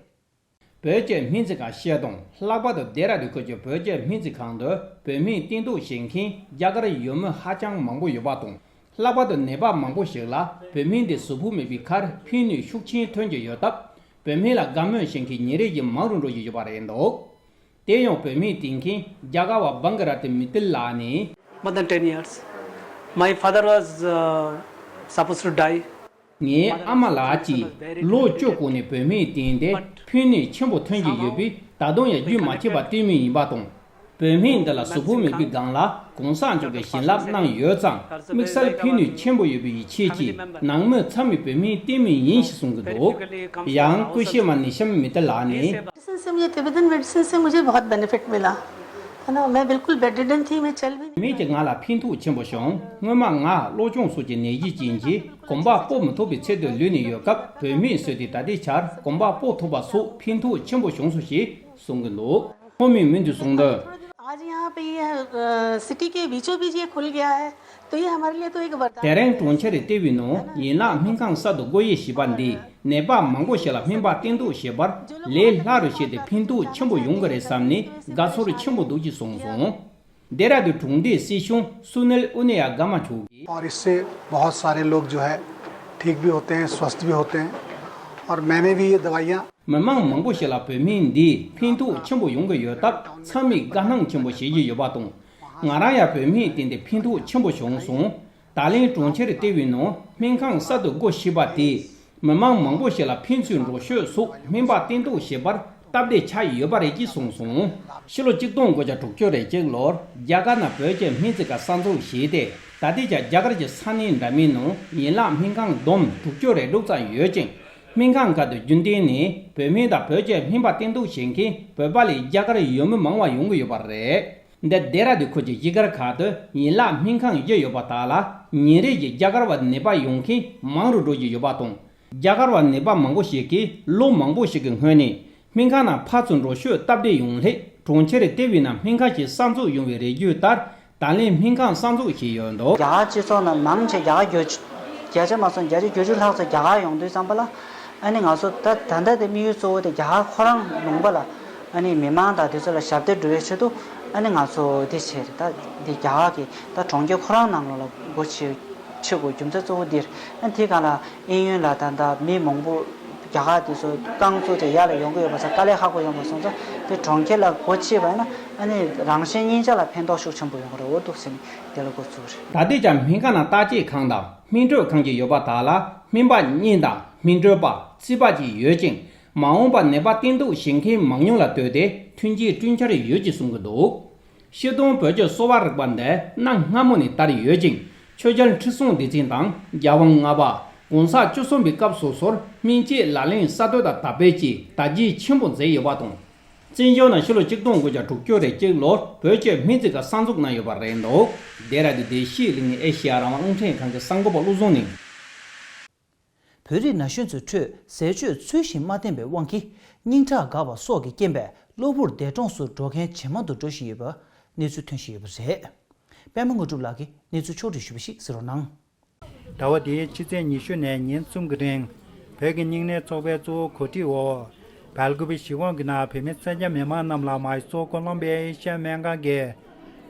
བོད་ཀྱི་སྨན་རྩིས་ཁང་ཤེལ་དོང་། ལྷག་པར་དུ་ལྡེ་ར་ལྡུན་ཁུལ་གྱི་བོད་ཀྱི་སྨན་རྩིས་ཁང་དུ་བོད་སྨན་བསྟེན་གཏུག་བྱེད་མཁན་རྒྱ་གར་ཡུལ་མི་ཧ་ཅང་མང་པོ་ཡོད་པ་དང་། ལྷག་པར་དུ་ནད་པ་མང་པོ་ཞིག་ལ་བོད་སྨན་དེ་གཟུགས་པོ་མེད་པའི་ཁར་ཕན་ནུས་ཤུགས་ཆེན་ཐོན་གྱི་ཡོད་སྟབས། བོད་སྨན་ལ་དགའ་མོས་བྱེད་མཁན་ཉིན་རེ་བཞིན་མང་རུ་འགྲོ་བཞིན་ཡོད་པ་རེད་འདུག། དེ་ཡང་བོད་སྨན་བསྟེན་མཁན་རྒྱ་གར་བ་བང་ག་ར་ཏི་མི་ཏིལ་ལགས་ནི། More than ten years. My father was uh, supposed to die. ངའི་ཨ་མ་ལགས་ཀྱིས་ལོ་བཅུ་གོང་ནས་བོད་སྨན་བསྟེན་ཏེ་ཕན་ནུས་ཆེན་པོ་ཐོན་གྱི་ཡོད་པས། ད་དུང་ཡང་རྒྱུན་མ་ཆད་པར་བསྟེན་མུས་ཡིན་པ་དང་། བོད་སྨན་འདི་ལ་གཟུགས་པོ་མེད་པའི་སྒང་ལ་གོང་ས་མཆོག་གིས་བྱིན་རླབས་གནང་ཡོད་ཙང་། དམིགས་བསལ་ཕན་ནུས་ཆེན་པོ་ཡོད་པའི་ཡིད་ཆེས་ཀྱིས་ནང་མི་ཚང་མས་བོད་སྨན་བསྟེན་མུས་ཡིན་ཞེས་གསུང་གི་འདུག། ཡང་ཀུ་ཤི་མ་ནི་ཤམ་མི་ཏི་ལགས་ནི། मेडिसिन से मुझे, Tibetan medicine से मुझे बहुत बेनिफिट मिला, है ना। मैं बिल्कुल बेडरिडन थी, मैं चल भी नहीं। མེད་ཀྱི་ང་ལ་ཕན་ཐོགས་ཆེན་པོ་བྱུང་། སྔོན་མ་ང་གློ་གཅོང་སོགས་ཀྱི་ནད་གཞི་ཅན་གྱིས་གོམ་པ་སྤོ་མི་ཐུབ་པའི་ཚད་དུ་ལུས་ནས་ཡོད་སྐབས། བོད་སྨན་ཟོས་ཏེ་ད་ལྟའི་ཆར་གོམ་པ་སྤོ་ཐུབ་པ་སོགས་ཕན་ཐོགས་ཆེན་པོ་བྱུང་སོང་ཞེས་གསུང་གི་འདུག། ཁོང་མོས་མུ་མཐུད་གསུངས་དོན། आज यहाँ पे ये सिटी के बीचों बीच ये खुल गया है, तो ये हमारे लिए तो एक वरदान। དེ་རིང་གྲོང་ཁྱེར་ལྟེ་བའི་ནང་ཡན་ལག་སྨན་ཁང་གསར་དུ་སྒོ་དབྱེ་བྱས་པ་འདིས་ནད་པ་མང་པོ་ཞིག་ལ་སྨན་པ་བསྟེན་གཏུག་བྱེད་པར་ལས་སླ་རུ་བྱས་ཏེ་ཕན་ཐོགས་ཆེན་པོ་ཡོང་གི་རེད་བསམ་ནས་དགའ་ཚོར་ཆེན་པོ་འདུག་ཅེས་གསུངས་སོང་། ལྡེ་ར་ལྡུན་གྲོང་སྡེའི་སྲིད་གཞུང་སུ་ནིལ་ཨུ་ནི་ཡ་གྷརྨ་མཆོག་གིས། और इससे बहुत सारे लोग जो है ठीक भी होते हैं, स्वस्थ भी होते हैं। और मैंने भी ये दवाइयाँ མི་མང་མང་པོ་ཞིག་ལ་བོད་སྨན་འདིས་ཕན་ཐོགས་ཆེན་པོ་ཡོང་གི་ཡོད་སྟབས། ཚང་མས་དགའ་སྣང་ཆེན་པོ་བྱེད་ཀྱི་ཡོད་པ་དང་། ང་རང་ཡང་བོད་སྨན་བསྟེན་ཏེ་ཕན་ཐོགས་ཆེན་པོ་བྱུང་སོང་། ད་ལན་གྲོང་ཁྱེར་ལྟེ་བའི་ནང་སྨན་ཁང་གསར་དུ་སྒོ་ཕྱེས་པ་དེས། མི་མང་མང་པོ་ཞིག་ལ་ཕན་ཚུན་འགྲོ་སྐྱོད་སོགས་སྨན་པ་བསྟེན་གཏུག་བྱེད་པར་སྟབས་བདེ་ཆགས་ཡོད་པ་རེད་ཅེས་གསུངས་སོང་། ཕྱི་ལོ་གཅིག་སྟོང་དགུ་བརྒྱ་དྲུག་ཅུ་རེ་གཅིག་ལོར་རྒྱ་གར་ནང་བོད་ཀྱི་སྨན་རྩིས་ཁང་གསར་འཛུགས་བྱས་ཏེ། ད་ལྟའི་ཆར་རྒྱ་གར་གྱི་ས་གནས་འདྲ་མིན་ནང་ཡན་ལག་སྨན་ཁང་བསྡོམས་དྲུག་ཅུ་རེ་དྲུག་ཙམ་ཡོད་ཅིང་། སྨན་ཁང་ཁག་ཏུ་རྒྱུན་གཏན་ནས་བོད་སྨན་དང་བོད་ཀྱི་སྨན་པ་བསྟེན་གཏུག་བྱེད་མཁན་བོད་པ་ལས་རྒྱ་གར་ཡུལ་མི་མང་བ་ཡོང་གི་ཡོད་པ་རེད། འདི་ལྡེ་ར་ལྡུན་ཁུལ་གྱི་གཞིས་སྒར་ཁག་ཏུ་ཡན་ལག་སྨན་ཁང་བཞི་ཡོད་པ་དག་ལ་ཉིན་རེ་བཞིན་རྒྱ་གར་བ་ནད་པ་ཡོང་མཁན་མང་རུ་འགྲོ་བཞིན་ཡོད་པ་དང་། རྒྱ་གར་བ་ནད་པ་མང་པོ་ཞིག་གིས་ལོ་མང་པོ་ཞིག་གི་སྔོན་ནས་སྨན་ཁང་ནང་ཕར་ཚུར་འགྲོ་ཤོག་སྟབས་བདེ་ཡོང་སླད་གྲོང་ཁྱེར་ལྟེ་བའི་ནང་སྨན་ཁང་ཞིག་གསར་འཛུགས་ཡོང་བའི་རེ་བརྗོད་ལྟར། ད་ལན་སྨན་ཁང་གསར་འཛུགས་བྱས་ཡོད་འདུག། རྒྱ་གར་སྤྱི་ཚོགས་ནང་མང་ཆེ་རྒྱ་གར་བརྒྱ་ཆ་བརྒྱ་ཆ་མ་སོང་བརྒྱ་ཆ་བརྒྱད་ཅུ་ལྷག་ཙམ་རྒྱ་གར་ཡོང་དུས་ཙམ་པ་ལ། ཨ་ནི་ང་ཚོ་ད་ད་ལྟ་དེ་དམིགས་ཡུལ་གཙོ་བོ་དེ་རྒྱ་གར་ཁོ་རང་ལུང་པ་ལ་ཨ་ནི་མི་མང་དང་དེ་ཚོ་ལ་ཞབས་འདེགས་སྒྲུབ་པའི་ཆེད་དུ། ཨ་ནི་ང་ཚོ་འདི་བྱས་རེད། ད་འདི་རྒྱ་གར་གྱི་ད་གྲོང་ཁྱེར་ཁོ་རང་ནང་ལོགས་ལ་སྒོ་ཕྱེ་ཕྱེ་དགོས་རྒྱུ་མཚན་གཙོ་བོ་འདིར། ཨ་ནི་དེ་གང་ལ་གཡས་གཡོན་ལ་ད་ད་མི་མང་པོ་རྒྱ་གར་དེ་ཚོ་རྐང་བཙུགས་ཏེ་ཡར་ལ་ཡོང་གི་ཡོད་པ་ཚ་དཀའ་ལས་ཁག་པོ་ཡོང་པ་སོང་ཙང་། དེ་གྲོང་ཁྱེར་ལ་སྒོ་ཕྱེས་པ་ཡིན་ན་ཨ་ནི་རང་གཞན་གཉིས་ཆ་ལ་ཕན་ཐོགས་ཤུགས་ཆེན་པོ་ཡོང་གི་རེད་འོ་འདུག་ཟེར་ནས་དེ་ལ་འགོ་བཙུགས་རེད། ད་ལྟའི་ཆར་སྨན་ཁང་ནང་བརྟག་དཔྱད་ཁང་དང་སྨན་སྤྲོད་ཁང་བཅས་ཡོད་པ་དག་ལ་སྨན་པ་གཉིས་དང་སྨན་སྤྲོད་པ་རྩིས་པ་བཅས་ཡོད་ཅིང་། མ་འོངས་པར་ནད་པ་བསྟེན་གཏུག་བྱེད་མཁན་མང་ཉུང་ལ་ལྟོས་ཏེ་མཐུན་རྐྱེན་བསྐྲུན་འཆར་ཡོད་ཅེས་གསུང་གི་འདུག། སྤྱི་བཏང་བོད་ཀྱི་གསོ་བ་རིག་པ་འདི་གནའ་སྔ་མོ་ནས་དར་ཡོད་ཅིང་། ཆོས་རྒྱལ་ཁྲི་སྲོང་ལྡེ་བཙན་དང་རྒྱལ་དབང་ལྔ་པ། གོང་ས་བཅུ་གསུམ་པའི་སྐབས་སོ་སོར་སྨན་དཔྱད་ལག་ལེན་གསར་གཏོད་དང་དར་སྤེལ་གྱིས་དར་རྒྱས་ཆེན་པོ་མཛད་ཡོད་པ་དང་། བཙན་བྱོལ་ནང་ཕྱི་ལོ་ཆིག་སྟོང་དགུ་བརྒྱ་དྲུག་ཅུ་རེ་གཅིག་ལོར་བོད་ཀྱི་སྨན་རྩིས་ཁང་གསར་འཛུགས་གནང་ཡོད་པ་རེད་འདུག། འདི་ར་དི་བདེ་སྐྱིད་གླིང་ཨེ་ཤེ་ཡ་རང་དབང་རླུང་འཕྲིན་ཁང་གི་གསར་འགོད་པ་བློ་བཟང་གླིང་། བོད་རིགས་ན་གཞོན་ཚོའི་ཁྲོད་ཟས་སྤྱོད་ཚུལ་བཞིན་མ་བསྟེན་པའི་དབང་གིས་སྙིང་ཁྲག་འགག་པ་སོགས་ཀྱི་རྐྱེན་པས་གློ་བུར་འདས་གྲོངས་སུ་འགྲོ་མཁན་ཇེ་མང་དུ་འགྲོ་བཞིན་ཡོད་པ་གནས་ཚུལ་ཐོན་བཞིན་ཡོད་པ་རེད། པད་མ་དངོས་གྲུབ་ལགས་ཀྱིས་གནས་ཚུལ་ཕྱོགས་བསྒྲིགས་ཞུས་པ་ཞིག་གསན་རོགས་གནང་། ཟླ་བ་འདིའི་ཕྱི་ཚེས་ཉི་ཤུ་ནས་ཉིན་གསུམ་གྱི་རིང་། བོད་ཀྱི་སྙིང་ནད་ཚོགས་པའི་གཙོ་བོ་གོ་སྒྲིག་འོག། སྦེལ་ཀུ་པེ་གཞིས་ཁོངས་ཀྱི་ནང་བོད་མི་ས་ཆ་མི་མང་རྣམས་ལ་མའི་སོ་ཀོ་ལོམ་པི་ཡ་ཨེ་ཤ་ཡ་སྨན་ཁང་གི་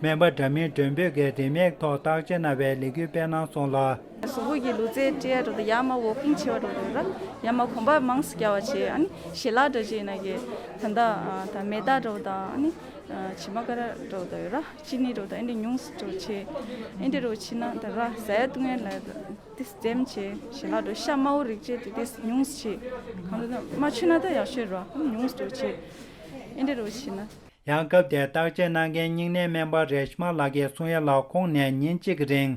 སྨན་པ་འདྲ་མིན་མགྲོན་འབོད་ཀྱིས་རིན་མེད་ཐོག་བརྟག་དཔྱད་གནང་བའི་ལས་འགུལ་སྤེལ་གནང་སོང་ལ། གཟུགས་པོ་གི་ལུས་རྩལ་སྤྲད་ཡ་འགྲོ་དང་ཡར་མར་ཝོ་ཀིང་བྱེད་པ་འགྲོ་དང་ར། ཡར་མར་གོམ་པ་མང་ཙམ་རྒྱག་པ་བྱེད། ཨ་ནི་ཞལ་ལག་འདྲ་བྱེད་ན་གི་ད་ལྟ་ད་མེ་སྟག་འགྲོ་དང་ཨ་ནི་བྱེ་མ་ཀ་ར་འགྲོ་དང་ཡོད་ར། ཅི་ནི་འགྲོ་དང་ཨེ་འདྲ་ཉུང་ཙམ་འགྲོ་བྱེད། ཨེ་འདྲ་རོ་བྱེད་ན་ད་ར་ཟ་ཡ་བཏུང་ཡ་ལ་དེ་འཛེམ་བྱེད། ཞལ་ལག་འགྲོ་ཤ་དམར་པོ་རིགས་བཅས་དེ་དེ་ཉུང་ཙམ་བྱེད། གང་འདྲ་ན་མ་མཆོད་ན་ད་ཡག་ཤོས་ར་ཉུང་ཙམ་འགྲོ་བྱེད། ཨེ་འདྲ་རོ་བྱེད་ན། ཡང་སྐབས་དེར་བརྟག་དཔྱད་གནང་མཁན་སྙིང་ནད་སྨན་པ་རེ་ཤི་མ་ལགས་ཀྱིས་གསུང་ཡ་ལ། ཁོང་ནས་ཉིན་གཅིག་གི་རིང་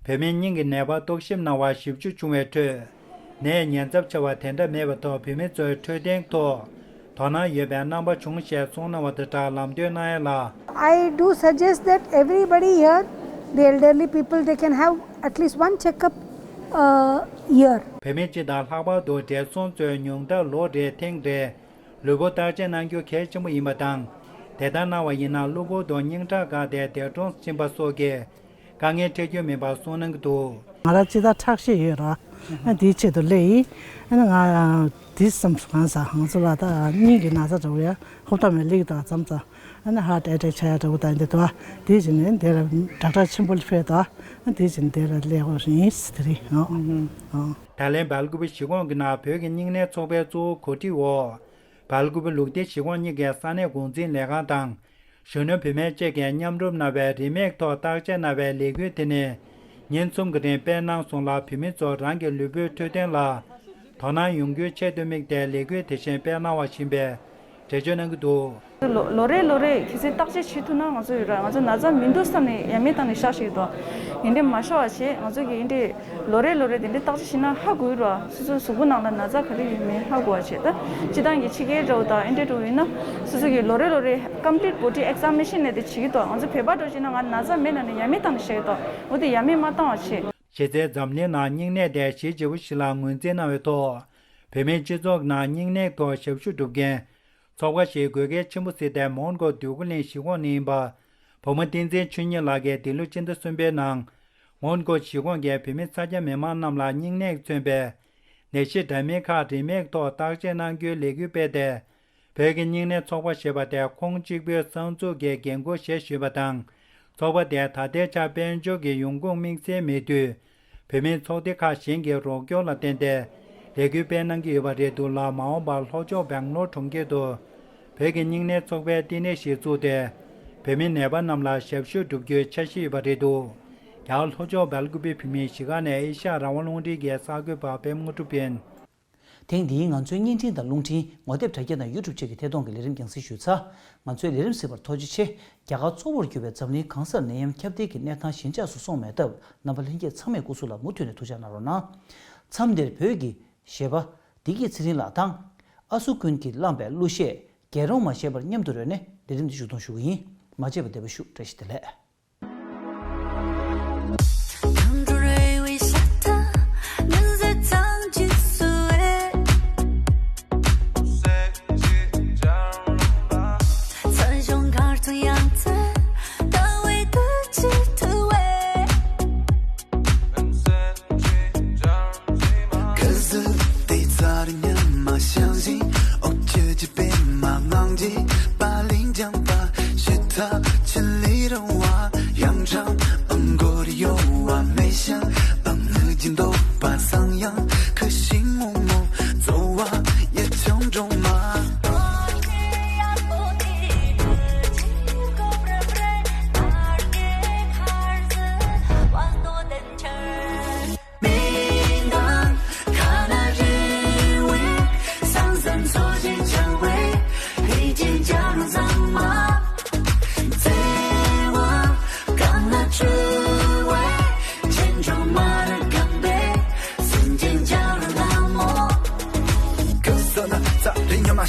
བོད་མིའི་སྙིང་གི་ནད་པར་རྟོག་ཞིབ་གནང་བ་བཞི་བཅུ་བྱུང་བའི་ཁྲོད་ནད་ཉེན་ཚབས་ཆེ་བ་དེ་འདྲ་མེད་པ་དང་བོད་མི་ཚོའི་འཕྲོད་བསྟེན་ཐོག་དོ་སྣང་ཡོད་པའི་རྣམ་པ་བྱུང་ཞེས་གསུངས་གནང་བ་དང་སྦྲགས་ལམ་སྟོན་གནང་ཡ་ལ། I do suggest that everybody here, the elderly people, they can have at least one checkup uh, year. བོད་མི་སྤྱི་དང་ལྷག་པར་དུ་བགྲེས་སོང་ཚོས་ཉུང་མཐར་ལོ་རེར་ཐེངས་རེ་ལུས་པོ་བརྟག་དཔྱད་གནང་རྒྱུ་གལ་ཆེན་པོ་ཡིན་པ་དང་། དེ་ལྟར་གནང་བ་ཡིན་ན་གློ་བུར་དུ་སྙིང་ཁྲག་འགགས་ཏེ་འདས་གྲོངས་ཕྱིན་པ་སོགས་ཀྱི་དཀའ་ངལ་འཕྲད་རྒྱུ་མིན་པ་གསུངས་གནང་གི་འདུག། ང་རང་ཅི་ལྟར་ཁྲག་ཤེད་ཡོད་ར། ཨ་འདིའི་ཆེད་དུ་སླེབས་ཡིན། ཨ་ནི་ང་འདི་བསམ་སོང་ང་ཚ་ང་ཚོ་ལ་ད་སྙིང་གི་ན་ཚ་འདྲ་བོ་ཡ་ཧོབ་ཐབས་མེད་སླེབས་ཀྱི་འདུག་མཚམས་མཚམས། ཨ་ནི་ཧ་ཏྲེ་ཏྲེ་ཆ་ཡ་འདྲ་བོ་ད་འདི་འདུག་ཨ་འདི་བྱས་ནས་འདི་ལ་ཌོག་ཊར་ཆེན་པོ་ལ་ཕེབས་འདུག་ཨ། ཨ་འདི་བྱས་ནས་འདི་ལ་སླེབས་དགོས་ཡིན་དེ་རིང་ཨ། ཨ། ད་ལན་སྦེལ་ཀུ་པེ་གཞིས་ཁོངས་ཀྱི་ནང་བོད་ཀྱི་སྙིང་ནད་ཚོགས་པའི་གཙོ་བོ་གོ་སྒྲིག་འོག་སྦེལ་ཀུ་པེ་ལུགས་བདེ་གཞིས་ཁོངས་གཉིས་ཀའི་ས་གནས་འགོ་འཛིན་ལས་ཁང་དང་། གཞོན་ནུ་བུད་མེད་བཅས་ཀྱིས་མཉམ་རུབ་གནང་བའི་རིན་མེད་ཐོག་བརྟག་དཔྱད་གནང་བའི་ལས་འགུལ་དེ་ནི། ཉིན་གསུམ་གྱི་རིང་སྤེལ་གནང་སོང་ལ། བོད་མི་ཚོ་རང་གི་ལུས་པོའི་འཕྲོད་བསྟེན་ལ་དོ་སྣང་ཡོང་རྒྱུའི་ཆེད་དུ་དམིགས་ཏེ་ལས་འགུལ་དེ་བཞིན་སྤེལ་གནང་བ་ཡིན་པའི་འགྲེལ་བརྗོད་གནང་གི་འདུག། ལོ་ལོ་རེ་ལོ་རེ་གལ་སྲིད་བརྟག་དཔྱད་བྱེད་ཐུབ་ན་ང་ཚོ་ཡོད་ར། ང་ཚོ་ན་ཚ་མི་འདུག་བསམ་ནས་ཡ་མེད་བཏང་ནས་བཞག་ཞིག་འདུག། དེ་འདྲས་མ་བཞག་པ་བྱས། ང་ཚོ་གིས་འདི་འདྲས་ལོ་རེ་ལོ་རེ་དེ་འདྲས་བརྟག་དཔྱད་བྱེད་ན་ཧ་གོ་གི་ར། སོ་སོའི་གཟུགས་པོ་ནང་ལ་ན་ཚ་ག་རེ་ཡོད་མེད་ཧ་གོ་བ་བྱས། ད་སྤྱི་བཏང་གི་ཕྱི་རྒྱལ་འདྲ་བོ་དང་ཨེ་འདྲས་འདྲ་བོ་ཡིན་ན་སོ་སོ་གིས་ལོ་རེ་ལོ་རེ་complete body examination ལས་དེ་བྱེད་ཀྱི་འདུག། ང་ཚོ་བོད་པ་འདྲ་བོ་བྱས་ན་ང་ན་ཚ་མེད་ན་ནི་ཡ་མེད་བཏང་ནས་བཞག་གི་འདུག། འོ་དེ་ཡ་མེད་མ་བཏང་བ་བྱས། གཞི་རྩའི་འཛམ་གླིང་ནང་སྙིང་ནད་དེ་གཞི་བྱེད་པོ་ཞིག་ལ་ངོས་འཛིན་གནང་བའི་ཐོག། བོད་མིའི་སྤྱི་ཚོགས་ནང་སྙིང་ནད་ཐོག་ཞབས་ཞུ་སྒྲུབ་མཁན་ཚོགས་པ་ཞིག་དགོས་གལ་ཆེན་པོ་གཟིགས་ཏེ་མོན་གྷོ་འདོད་རྒུ་གླིང་གཞིས་ཁོངས་ནས་ཡིན་པ། བུ་མོ་བསྟན་འཛིན་ཆོས་ཉིད་ལགས་ཀྱིས་འདི་ལོ་སྤྱི་ཟླ་གསུམ་པའི་ནང་། མོན་གྷོ་གཞིས་ཁོངས་ཀྱི་བོད་མི་ས་ཆ་མི་མང་རྣམས་ལ་སྙིང་ནད་མཚོན་པའི་ནད་གཞི་འདྲ་མིན་ཁག་རིན་མེད་ཐོག་བརྟག་དཔྱད་གནང་རྒྱུའི་ལས་འགུལ་སྤེལ་ཏེ། བོད་ཀྱི་སྙིང་ནད་ཚོགས་པ་ཞེས་པ་དེ་ཁོང་གཅིག་པུའི་གསར་འཛུགས་ཀྱི་འགན་འཁུར་བཞེས་བཞིན་པ་དང་། ཚོགས་པ་དེ་ད་ལྟའི་ཆར་དཔལ་འབྱོར་གྱི་ཡོང་ཁུངས་དམིགས་བསལ་མེད་དུས། བོད་མིའི་ཚོགས་སྡེ་ཁག་གཞན་གྱི་རོགས་སྐྱོར་ལ་བརྟེན་ཏེ་ལས་འགུལ་སྤེལ་གནང་གི་ཡོད་པ་རེད་འདུག་ལ། མ་འོངས་པར་ལྷོ་ཕྱོགས་སྦེང་ལོར་གྲོང་ཁྱེར་དུ་བོད་ཀྱི་སྙིང་ནད་ཚོགས་པའི་བསྟི་གནས་ཤིག་བཙུགས་ཏེ། བོད་མི་ནད་པ་རྣམས་ལ་ཞབས་ཞུ་བསྒྲུབ་རྒྱུའི་འཆར་གཞི་ཡོད་པ་རེད་འདུག། རྒྱ་གར་ལྷོ་ཕྱོགས་སྦེལ་ཀུ་པེ་བོད་མིའི་གཞིས་ཁང་ནས་ཨེ་ཤ་ཡ་རང་དབང་རླུང་འཕྲིན་གྱི་གསར་འགོད་པ་པད་མ་དངོས་གྲུབ་ཡིན། ཐེངས་འདིའི་ང་ཚོའི་བརྙན་འཕྲིན་དང་རླུང་འཕྲིན་ངོ་དེབ་དྲ་རྒྱ་དང་ཡུ་ཊུབ་བཅས་ཀྱི་ཐད་གཏོང་གི་ལས་རིམ་རྒྱང་སྲིང་ཞུས་ཚར། ང་ཚོའི་ལས་རིམ་གཟིགས་པར་ཐུགས་རྗེ་ཆེ། རྒྱ་གར་གཙོ་བོར་གྱུར་པའི་འཛམ་གླིང་གང་སར་ནད་ཡམས་ཁྱབ་གདལ་གྱི་གནས་སྟངས་ཞན་ཆགས་སུ་སོང་མེད་སྟབས། རྣམ་པ་ལྷན་རྒྱས་ཚང་མས་སྐུ་གཟུགས་ལ་མུ་མཐུད་ནས་ཐུགས་ཅག་གནང་རོགས་གནང་། མཚམས་འདིར་བོད་ཀྱི་གཞས་པ་བདེ་སྐྱིད་ཚེ་རིང་ལགས་དང་། ཨ་སུ་ཀུན་གྱིས་བླངས་པའི་གླུ་གཞས་རྒྱལ་རོང་མ་ཞེས་པར་མཉམ་དུ་རོལ་ནས་ལས་རིམ་འདི་མཇུག་སྡོམ་ཞུ་གི་ཡིན། མ་བརྗེད་པར་བདེ་བར་བཞུགས། བཀྲ་ཤིས་བདེ་ལེགས།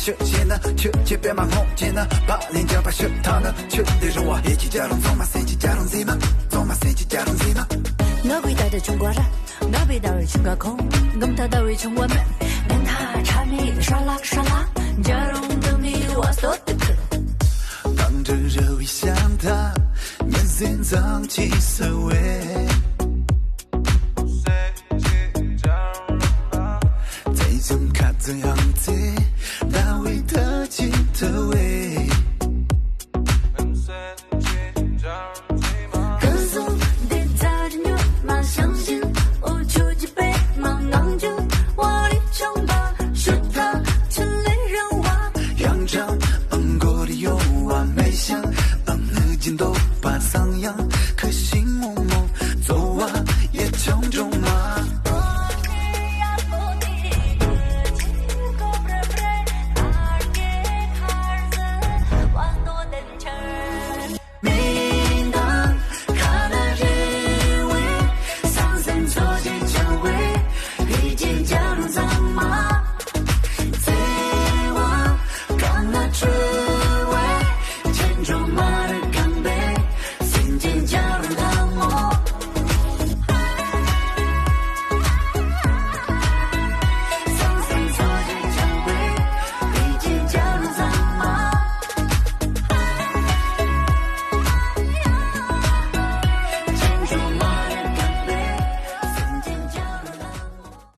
ཆོས་བྱེད་ན་ཆོས་བྱེད་པས་མ་ངོ་བྱེད་ན་བག་ལེན་བརྒྱབ་པ་ཞུ་ཐ་ན་ཆོས་དེ་རུང་བ་ཧེ་ཅི་ཅ་རུང་ཚང་མ་སེམས་ཀྱི་ཅ་རུང་འཛིན་མ་ཚང་མ་སེམས་ཀྱི་ཅ་རུང་འཛིན་མ། ང་བའི་ད་ད་ཆུང་གོ་ར། ང་བའི་ད་བའི་ཆུང་ག་ཁོང་། ངམ་ད་ད་བའི་ཆུང་བ་མེད། ངན་ཐ་ཆ་མི་ཧྲ་ལ་ཧྲ་ལ། ཇ་རུང་དུ་མི་བ་སྟོད་དུ་ཁུ། དང་དྲི་ར་བའི་ཤམ་ཐ་ཉི་ཟིན་ཙམ་ཅི་སུ་བས། ཚེ་ཟུང་ཁ་ཚུ་ཡང་ཚེ་ཟླ་བའི་ཐ་ཅི་ཐུ་བས། 可颂的他人有马上心，哦，出去被忙忙就我的长发，是他城里人话。 ཡང་ཅང་ཨང་གོ་རི་ཡོང་བ་མེད་ཤང་ཨང་ནུ་ཅིན་དོ་པ་སང་ཡང་ཁུ་ཤིང་མོ་མོ་ཙོ་བ་ཡེ་ཆང་ཇོང་མ་